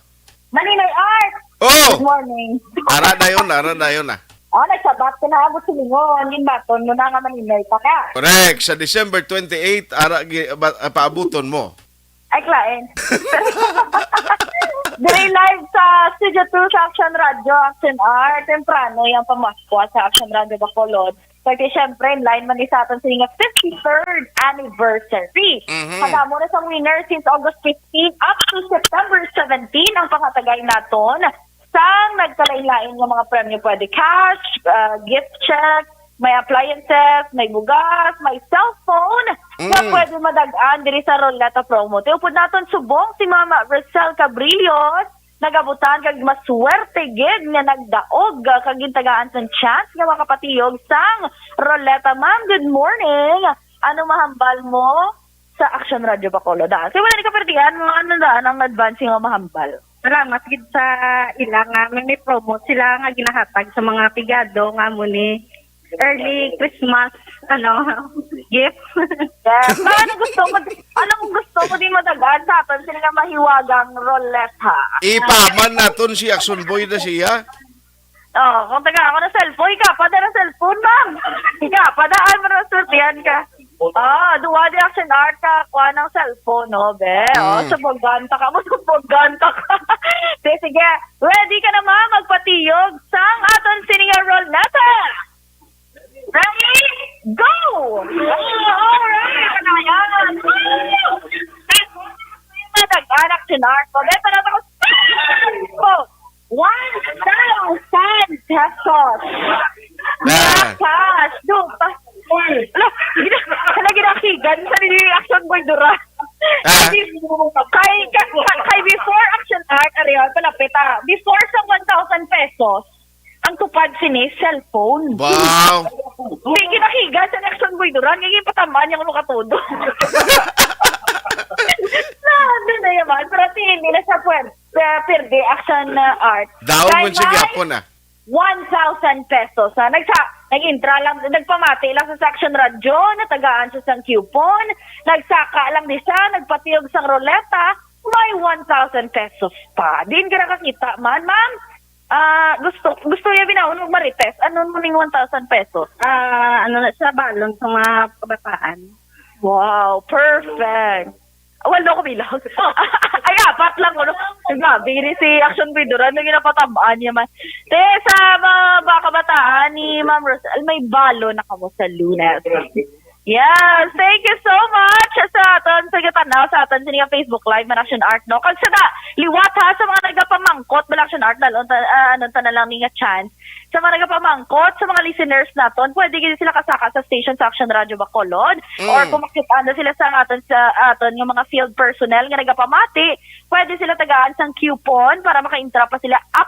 Maninay Art! Oh! Good morning. Ara dayon, ara dayon, ah. Oh, nagsabat ka na, abot silingon. Ginbaton mo na nga maninay pa ka. Correct. Sa December twenty-eight, ara, gi-, ba-, ah, paabuton mo. Ay, klain. Diri live sa Studio two sa Action Radio, Action R. Temprano yung pamaskwa sa Action Radio Bacolod. Kaya siyempre, in line man ni sa aton sini nga fifty-third anniversary. Mhm. Madamo na sang winner since August fifteen up to September seventeen ang pangatagay naton sang nagkalain-lain nga mga premyo. Pwede cash, ah, gift check, may appliances, may bugas, may cellphone nga Mm. pwede madag-an diri sa Roleta Promo. Tiupod naton subong si Mama Rosel Cabrillos, nagabutan kag maswerte gid nga nagdaog, ah, kag gintagaan sang chance nga makapatiyog sang roleta. Ma'am, good morning. Ano mahambal mo sa Action Radio Bacolod? Ah, kay wala ni kaperdian, mga ano daan ang advance nga mahambal? Salamat gid sa ila nga may, may promote sila nga ginahatag sa mga pigado nga amo ni early Christmas, ano, gift. Yes. Ma'am, ano gusto mo, anong gusto mo din matagaan sa aton? Sila nga mahiwagang roleta. Ipaman naton si Action Boy na siya. Oh, kung taga ako na cellphone, ikaw pa na cellphone, ma'am. Ikaw pa na, ay, maraswertihan ka. Ah, duwa di Action Art ka, kuha ng cellphone, no, be? Oh, Mm. Sumbong ka mo, sumbong ka. Sige, sige. Ready ka na, ma'am? Magpatiyog sang aton sini nga roleta. Ready? Go! Alright! Ano yan? Woo! Nag-anak si Narco. Dito na ako. One thousand pesos. Ah. Cash. Do, pa. Ala, gina-, ala, ginakigan sa ni Action Boy Duran. Ah. Kay, kay, kay, kay before Action Art, Ariel, palapit, ah. Before sa one thousand pesos, ang tupad sini, cellphone. Wow. Di ginakigan sa Action Boy Duran, nga ginpatamaan niya ang luka todo. Na, ano na yaman? Pero tingin nila sa puwer-, sa perde Action, uh, Art. Daog Kay man siya may gyapon, ah. One thousand pesos, ha? Nagsa-, nag-intra lang, nagpamati lang sa Action Radio, natagaan siya sang coupon, nagsaka lang di siya, nagpatiyog sang roleta, may one thousand pesos pa. Diin ka nakakita man, ma'am? Ah, gusto, gusto niya binaon mag-marites. Ano mo ning one thousand pesos? Ah, ano na siya, balon sa mga kabataan. Wow, perfect. Walo ko bilang. Ay, apat lang, ano? Grabe, ini si Action Pidura, ano yung napatamaan niya man. Te, sa mga, mga kabataan ni Ma'am Rosel, may balon na kamo sa Lunes. Yes, thank you so much sa aton sa gatanaw sa aton sini nga Facebook Live man, Action Art, no? Kag sa da, liwat ha sa mga nagapamangkot man, Action Art, dalon ta, ah, ano ta na lang ni nga chance. Sa mga nagapamangkot, sa mga listeners naton, pwede gid sila kasaka sa station sa Action Radio Bacolod, Mm. or kung makita na sila sa aton sa aton nga mga field personnel nga nagapamati, pwede sila tagaan sang coupon para makaintra pa sila up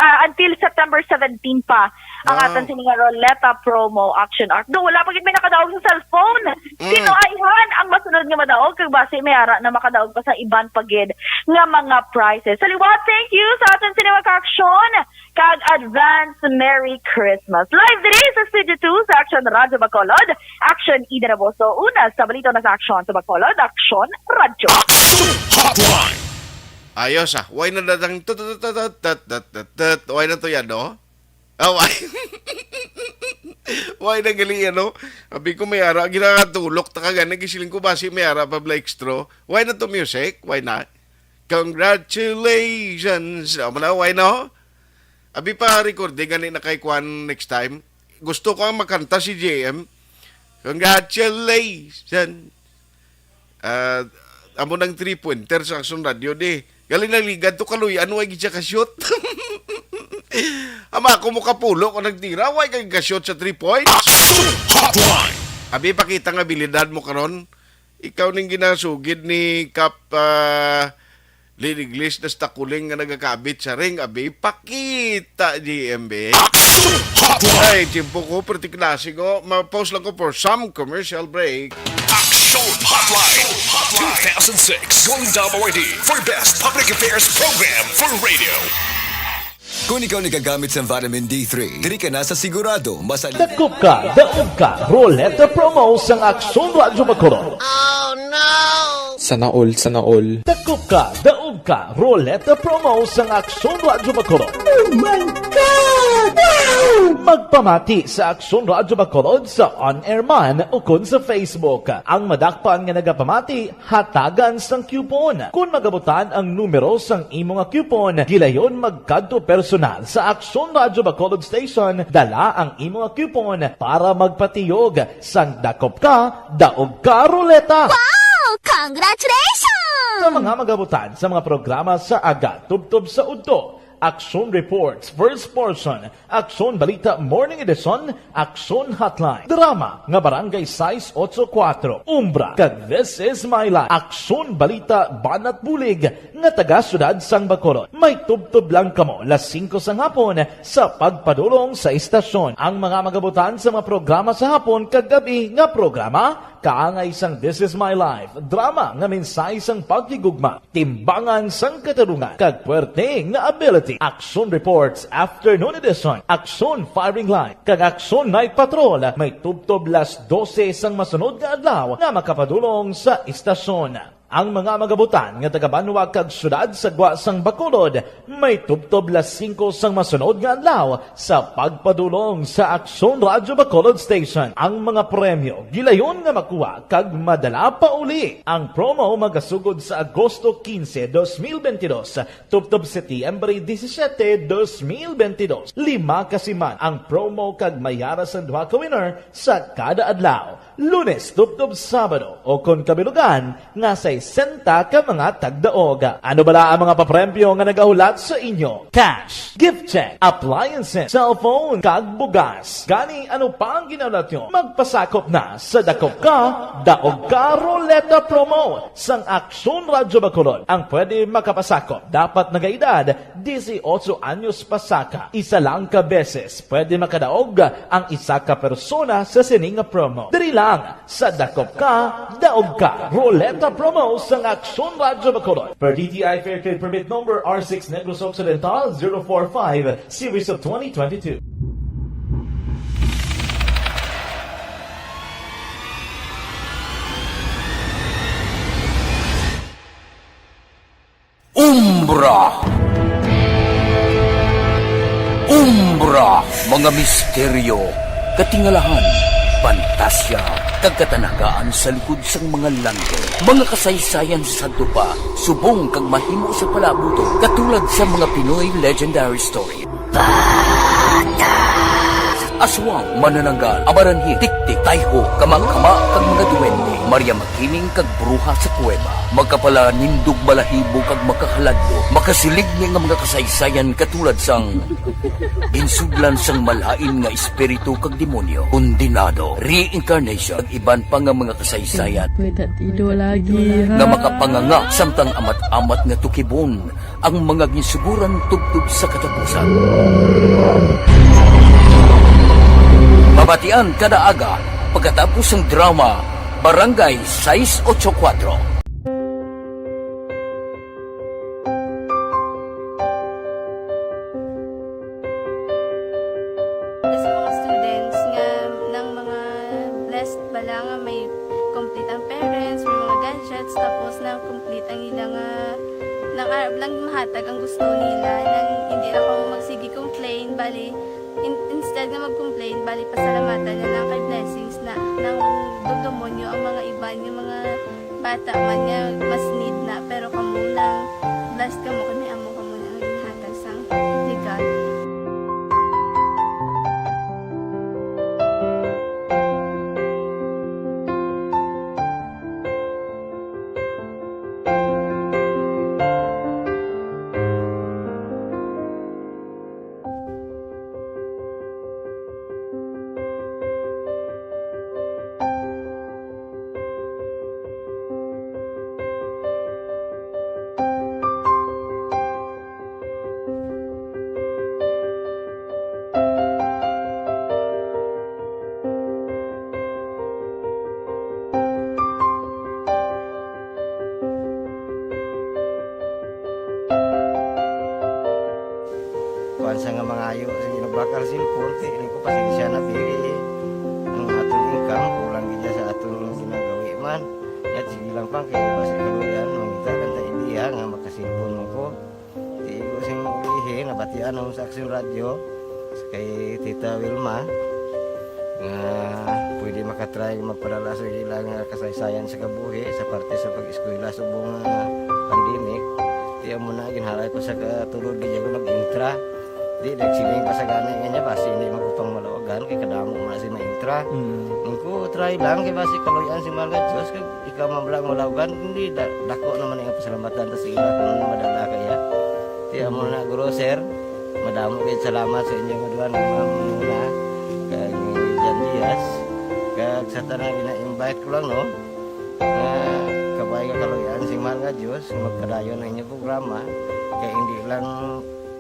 ah, until September seventeen pa ang Ah. aton sini nga Roleta promo, Action Art. Do, wala pa gid may nakadaog sa cellphone. Mm. Sino ayhan ang masunod nga madaog? Kag basi may ara na makadaog pa sa iban pa gid nga mga prizes. Sa liwat, thank you sa aton sini nga ka-action. Kag advance Merry Christmas. Live diri sa Studio two sa Action Radio Bacolod. Action Ida Naboso. Una sa balita na sa Action sa Bacolod, Action Radio. Action Hotline. Ayos, ah. Why na datang tut, tut, tut, tut, tut, tut, tut? Why na to yan, no? Ah, why? Why na gali yan, no? Abi ko may ara, ginatulok ta ka gani, gisiling ko basi may ara pa bla extra. Why na to music? Why na? Congratulations. Amo na, why na? Abi pa recording gani na kay Kwan next time. Gusto ko ang makanta si J M. Congratulations. Ah, amo nang three-pointer sa Action Radio, di. Galing nang ligad to, kaluy-an, way gid siya ka-shoot. Ama, ako mo kapulo ko nagtira, way kay ka-shoot sa three points. Action Hotline! Abi, pakita nga abilidad mo karon. Ikaw ning ginasugid ni Kap, ah, Liliglis na stakuling nga nagakabit sa ring, abi, pakita, G M B. Action Hotline! Ay, tiyempo ko, pretty klase ko. Ma-pause lang ko for some commercial break. Action Hotline! Two thousand six Golden Dove Awardee for Best Public Affairs Program for Radio. Kung ikaw nagagamit sa vitamin D three, diri ka na sa sigurado, masali. Dakop ka, daog ka, Roleta Promo sang Aksyon Radyo Bacolod. Sana all, sana all. Dakop ka, daog ka, Roleta Promo sang Aksyon Radyo Bacolod. Oh my God! Wow! Magpamati sa Aksyon Radyo Bacolod sa on-air man ukon sa Facebook. Ang madakpan nga nagapamati, hatagan sang coupon. Kon magabutan ang numero sang imo nga coupon, gilayon magkadto personal sa Aksyon Radyo Bacolod Station, dala ang imo nga coupon para magpatiyog sang dakop ka, daog ka, Roleta! Wow! Congratulations! Sa mga magabutan sa mga programa sa aga tubtob sa udto, Aksyon Reports, First Portion, Aksyon Balita Morning Edition, Aksyon Hotline, drama nga Barangay sais otso kuwatro, Umbra, kag This Is My Life, Aksyon Balita Banat Bulig nga taga Siyudad sang Bacolod. May tubtob lang kamo las singko sang hapon sa pagpadulong sa istasyon. Ang mga magabutan sa mga programa sa hapon kag gab-i nga programa, kaangay sang This Is My Life, drama nga mensahe sang paghigugma, timbangan sang katarungan, kag puwerte nga ability. Action Reports Afternoon Edition, Action Firing Line, kag Action Night Patrol may tubtob las dose sang masunod nga adlaw nga makapadulong sa istasyon. Ang mga magabutan nga taga-banwa kag siyudad sa gwa sang Bacolod may tubtob las singko sang masunod nga adlaw sa pagpadulong sa Aksyon Radyo Bacolod Station. Ang mga premyo gilayon nga makuha kag madala pa uli. Ang promo magasugod sa Agosto quince, dos mil veintidós, tubtob Setyembre disisiete, dos mil veintidós. Lima ka siman ang promo kag may ara sang duha ka winner sa kada adlaw. Lunes tubtob Sabado, o kon kabilugan nga sesenta ka mga tagdaog. Ano bala ang mga papremyo nga nagahulat sa inyo? Cash, gift check, appliances, cellphone, kag bugas. Gani, ano pa ang ginahulat nyo? Magpasakop na sa Dakop Ka, Daog Ka Roleta Promo sang Aksyon Radyo Bacolod. Ang pwede makapasakop dapat nagaedad disiotso anyos pasaka. Isa lang ka beses pwede makadaog ang isa ka persona sa sini nga promo. Diri lang sa Dakop Ka, Daog Ka Roleta Promo sang Aksyon Radyo Bacolod. Per D T I Fair Trade Permit Number R six Negros Occidental zero four five, Series of twenty twenty-two. Umbra. Umbra, mga misteryo, katingalahan, pantasya, kag katanagaan sa likod sang mga langit. Mga kasaysayan sa sadto pa, subong kag mahimo sa palabuton, katulad sa mga Pinoy legendary story. Bata. Aswang, manananggal, amaranhi, tiktik, tayho, kamakama, kag mga duwende, Maria Makiling, kag bruha sa kuweba. Makapalanindog, balahibo, kag makahaladlo, makasiligni nga mga kasaysayan katulad sang ginsudlan sang malain nga espiritu kag demonyo, kondenado, reincarnation, kag iban pa nga mga kasaysayan May tatido lagi, ha? Nga makapanganga samtang amat-amat nga tukibon ang mga ginsuguran tubtob sa katapusan. Mabatian kada aga pagkatapos sang drama Barangay Sais Ocho Kuatro. Sa mga students nga, nang mga blessed bala nga may complete ang parents, may mga gadgets, tapos na complete ang ila nga, nang arab lang mahatag ang gusto nila, nang hindi na ako magsige complain, bali, in-, instead nga mag-complain, bali, pasalamatan na lang kay blessings na, nang dumdumonyo ang mga iban nga mga bata man nga mas need na, pero kamo nang blessed kamo kay may amo kamo na nga ginhatag sang legal. Kuan sa nga mangayo sa ginabakal cellphone, kay ini ko pasensya na, dili ang aton income, kulang gid sa aton ginagawi man. Yat, sige lang pa, kay basi kaluyan, mangita lang ta idea nga makasilpon mo ko. Di ko sing ulihi, nabatian ako sa Aksyon Radyo, kay Tita Wilma, nga pwede makatry magpadala sa ila nga kasaysayan sa kabuhi sa parte sa pag-eskwela subong nga pandemic. Di amo na, ginhalay ko sa katulod, di ako nag-intra. Di, nagsiling pa sa gani nga niya, basi hindi magkupang malawagan, kay kadamo mo na si ma-intra. Mm. Ang ko, try lang, kay basi kaluyan si Mahal nga Diyos, kag ikaw man lang malawagan, hindi, da-, dako naman ang pasalamatan ta sa ila kung ano madala kaya. Di amo na, guro, sir, madamo kayo salamat sa inyo nga duha, ni Ma'am Muna, kag ni Jan Diaz, kag sa tanan gina-invite ko lang, no, nga kabay nga kaluyan si Mahal nga Diyos, nga magpadayon ang inyong programa, kay hindi lang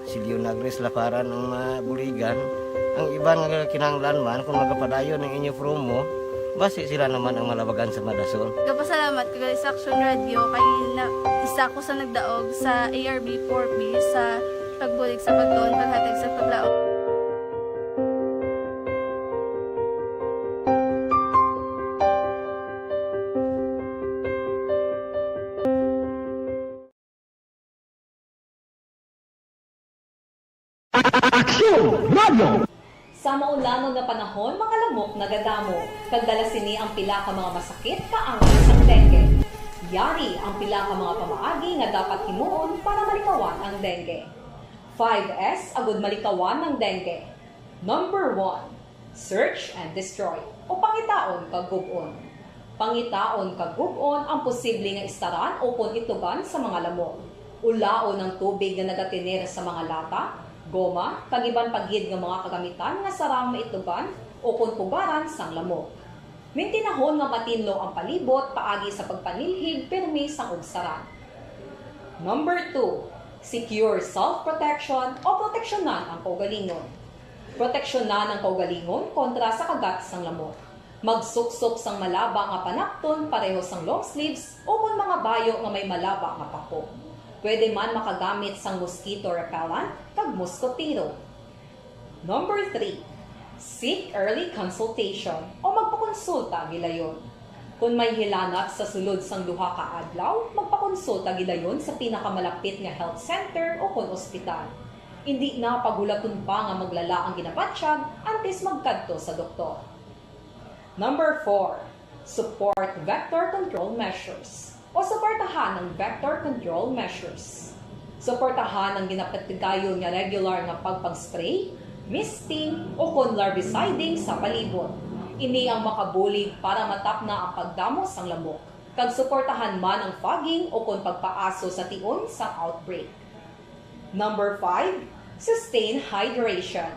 si Leonagris Laparan ang mabuligan, ang iban nga kinahanglan man, kung magapadayon ang inyo promo, basi sila naman ang malabagan sa madasol. Gapasalamat ko gali sa Action Radio kay na, isa ko sa nagdaog sa A R B four B sa pagbulig sa pagtuon, paghatag sa paglaom. Aksyon Radio! Sa maulanon nga panahon, mga lamok nagadamo, kag dala sini ang pila ka mga masakit kaangay sang dengue. Yari ang pila ka mga pamaagi nga dapat himuon para malikawan ang dengue. Five S agud malikawan ang dengue. Number one, search and destroy, o pangitaon kag gub-on. Pangitaon kag gub-on ang posible nga istaran ukon itlugan sa mga lamok. Ulaon ang tubig nga nagatener sa mga lata, goma, kag iban pa gid nga mga kagamitan nga sarang maitlugan ukon pugaran sang lamok. Mintinahon nga matinlo ang palibot paagi sa pagpanilhig pirmi sang ugsaran. Number two, secure self-protection o proteksyonan ang kaugalingon. Proteksyonan ang kaugalingon kontra sa kagat sang lamok. Magsuksok sang malaba nga panakton pareho sang long sleeves ukon mga bayo nga may malaba nga pako. Pwede man makagamit sang mosquito repellent kag moskotero. Number three, seek early consultation o magpakonsulta gilayon. Kon may hilanat sa sulod sang duha ka adlaw, magpakonsulta gilayon sa pinakamalapit nga health center ukon ospital. Indi na paghulaton pa nga maglala ang ginabatyag antes magkadto sa doktor. Number four, support vector control measures o suportahan ang vector control measures. Suportahan ang ginapatigayon nga regular nga pagpag-spray, misting, o kon larviciding sa palibot. Ini ang makabulig para matapna ang pagdamo sang lamok, kag suportahan man ang fogging o kon pagpaaso sa tion sang outbreak. Number five, sustain hydration,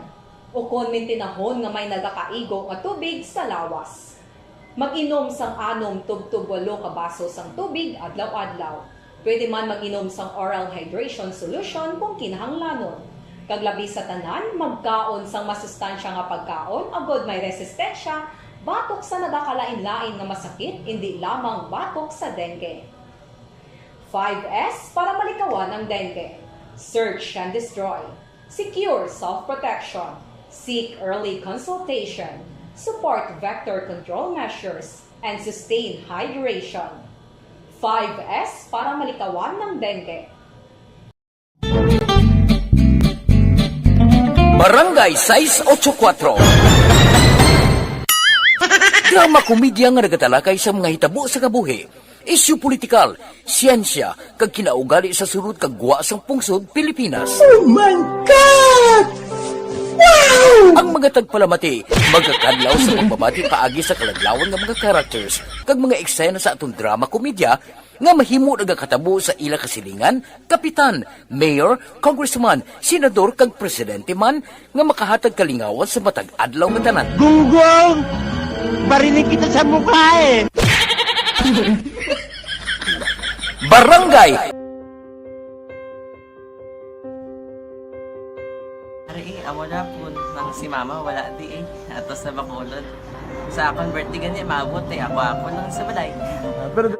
o kon mintinahon nga may nagakaigo nga tubig sa lawas. Mag-inom sang anom tubtob walo ka baso sang tubig adlaw-adlaw. Pwede man mag-inom sang oral hydration solution kung kinahanglanon. Kag labi sa tanan, magkaon sang masustansya nga pagkaon agod may resistensya batok sa nagakalain-lain nga masakit, indi lamang batok sa dengue. Five S para malikawan ang dengue. Search and destroy. Secure self-protection. Seek early consultation. Support vector control measures. And sustain hydration. Five S para malikawan ng dengue. Barangay sais ocho kuatro. Drama komedya nga nagatalakay sa mga hitabo sa kabuhi, isyu politikal, siyensya, kag kinaugali sa sulod kag gwa sang pungsod Pilipinas. Oh my God! Wow! Ang mga tagpalamati magakadlaw sa pagbabati paagi sa kalaglawan nga mga characters kag mga eksena sa aton drama komedya nga mahimo nagakatabo sa ila kasilingan, kapitan, mayor, congressman, senador, kag presidente man nga makahatag kalingawan sa matag adlaw nga tanan. Gunggong! Barinig kita sa mukha eh! Barangay Ari, eh, amo na po nang si mama wala di eh. Ato sa Bacolod. Sa akon birthday gani, maabot eh. Ako-ako lang sa balay. Ah, pero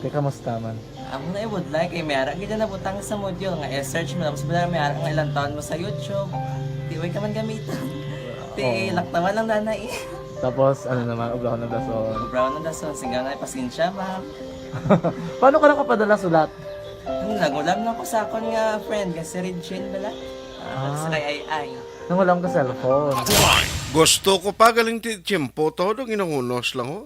Te, kamusta man? Amo na i-would like, eh, may ara gid na nabutang sa module nga i-search mo, tapos wala may ara nga ilang taon mo sa YouTube. Di way ka man gamiton. Ti, Oo. laktawan lang nanay. Tapos, ano naman, ubrahon ng dason. Ubrahon ng dason, sigang na, pasensya, ma'am. Paano ka nakapadala sulat? Ano, nagulam lang ko sa akon nga friend, nga si Regine bala. Ah, Ah. sa kay Ay Ay. Nang wala akong cellphone. Gusto ko pa galing ti tiyempo to, do ginahunos lang ho.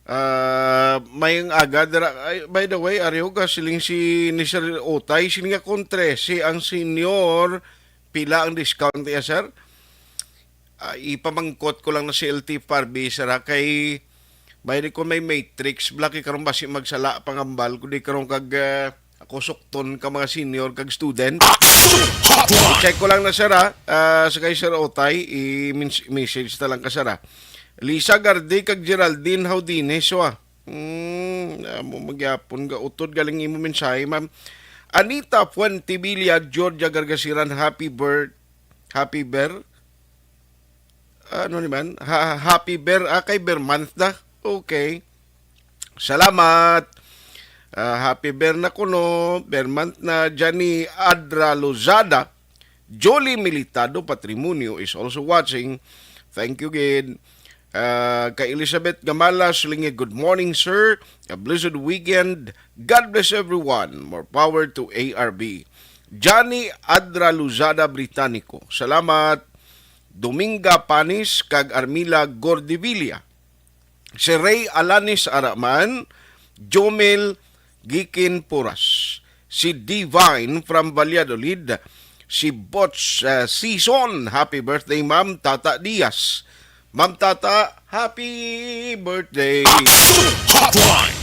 Ah, may ang aga dira. Ay, by the way, ari ho ka, siling si ni Sir Utay, siling nga kung trese ang senior, pila ang discount niya, sir? Ah, ipamangkot ko lang na si L T Parby, sir, ha, kay may di ko may matrix, bala kay karon basi magsala pangambal ko di karon kag ah, ako sukton ka mga senior kag student. I-check ko lang na, sir, ha. Ah, sa kay Sir Otay, i-message na lang ka, sir, ha. Lisa Garde kag Geraldine Haudines, wa. Hmm, amo magyapon ga utod galing imo mensahe, ma'am. Anita Fuentevilla, Georgia Gargasiran, happy birth, happy ber, ano ni man? Ha, happy ber, ah, kay ber month na. Okay. Salamat. Ah, happy ber na kuno, ber month na. Jani Adra Lozada, Jolie Militado Patrimonio is also watching. Thank you gid. Ah, kay Elizabeth Gamala, Sulingi, good morning, sir. A blessed weekend. God bless everyone. More power to A R B. Johnny Adra Luzada Britannico, salamat. Dominga Panis kag Armila Gordevilla. Si Ray Alanis Araman, Jomel Gikin Puras, si Divine from Valladolid, si Botch, uh, Season, happy birthday, Ma'am Tata Diaz. Ma'am Tata, happy birthday. Action Hotline.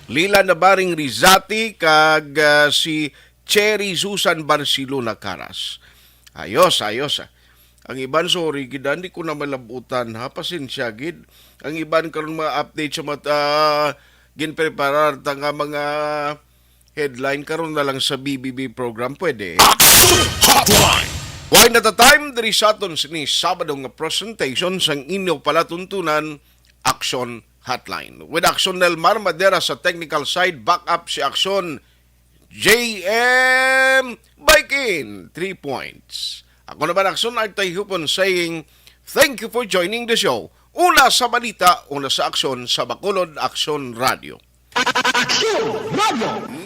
Lila Nabaring Rizati kag uh, si Cherry Susan Barcelona Caras. Ayos, ayos. Ah. Ang iban, sorry gid, ah, di ko na malabutan, ha, pasensya gid. Ang iban karon mga update sa mata, ginpreparar ta nga mga headline karon na lang sa B B B program, pwede. Action Hotline. Why not a time diri sa aton sini Sabado nga presentation sang inyo palatuntunan, Action Hotline. With Action Nelmar Madera sa technical side, backup si Action J M Baikin, three points. Ako naman, Action Artay Hupon, saying, thank you for joining the show. Una sa balita, una sa aksyon, sa Bacolod Action Radio. Action Radio.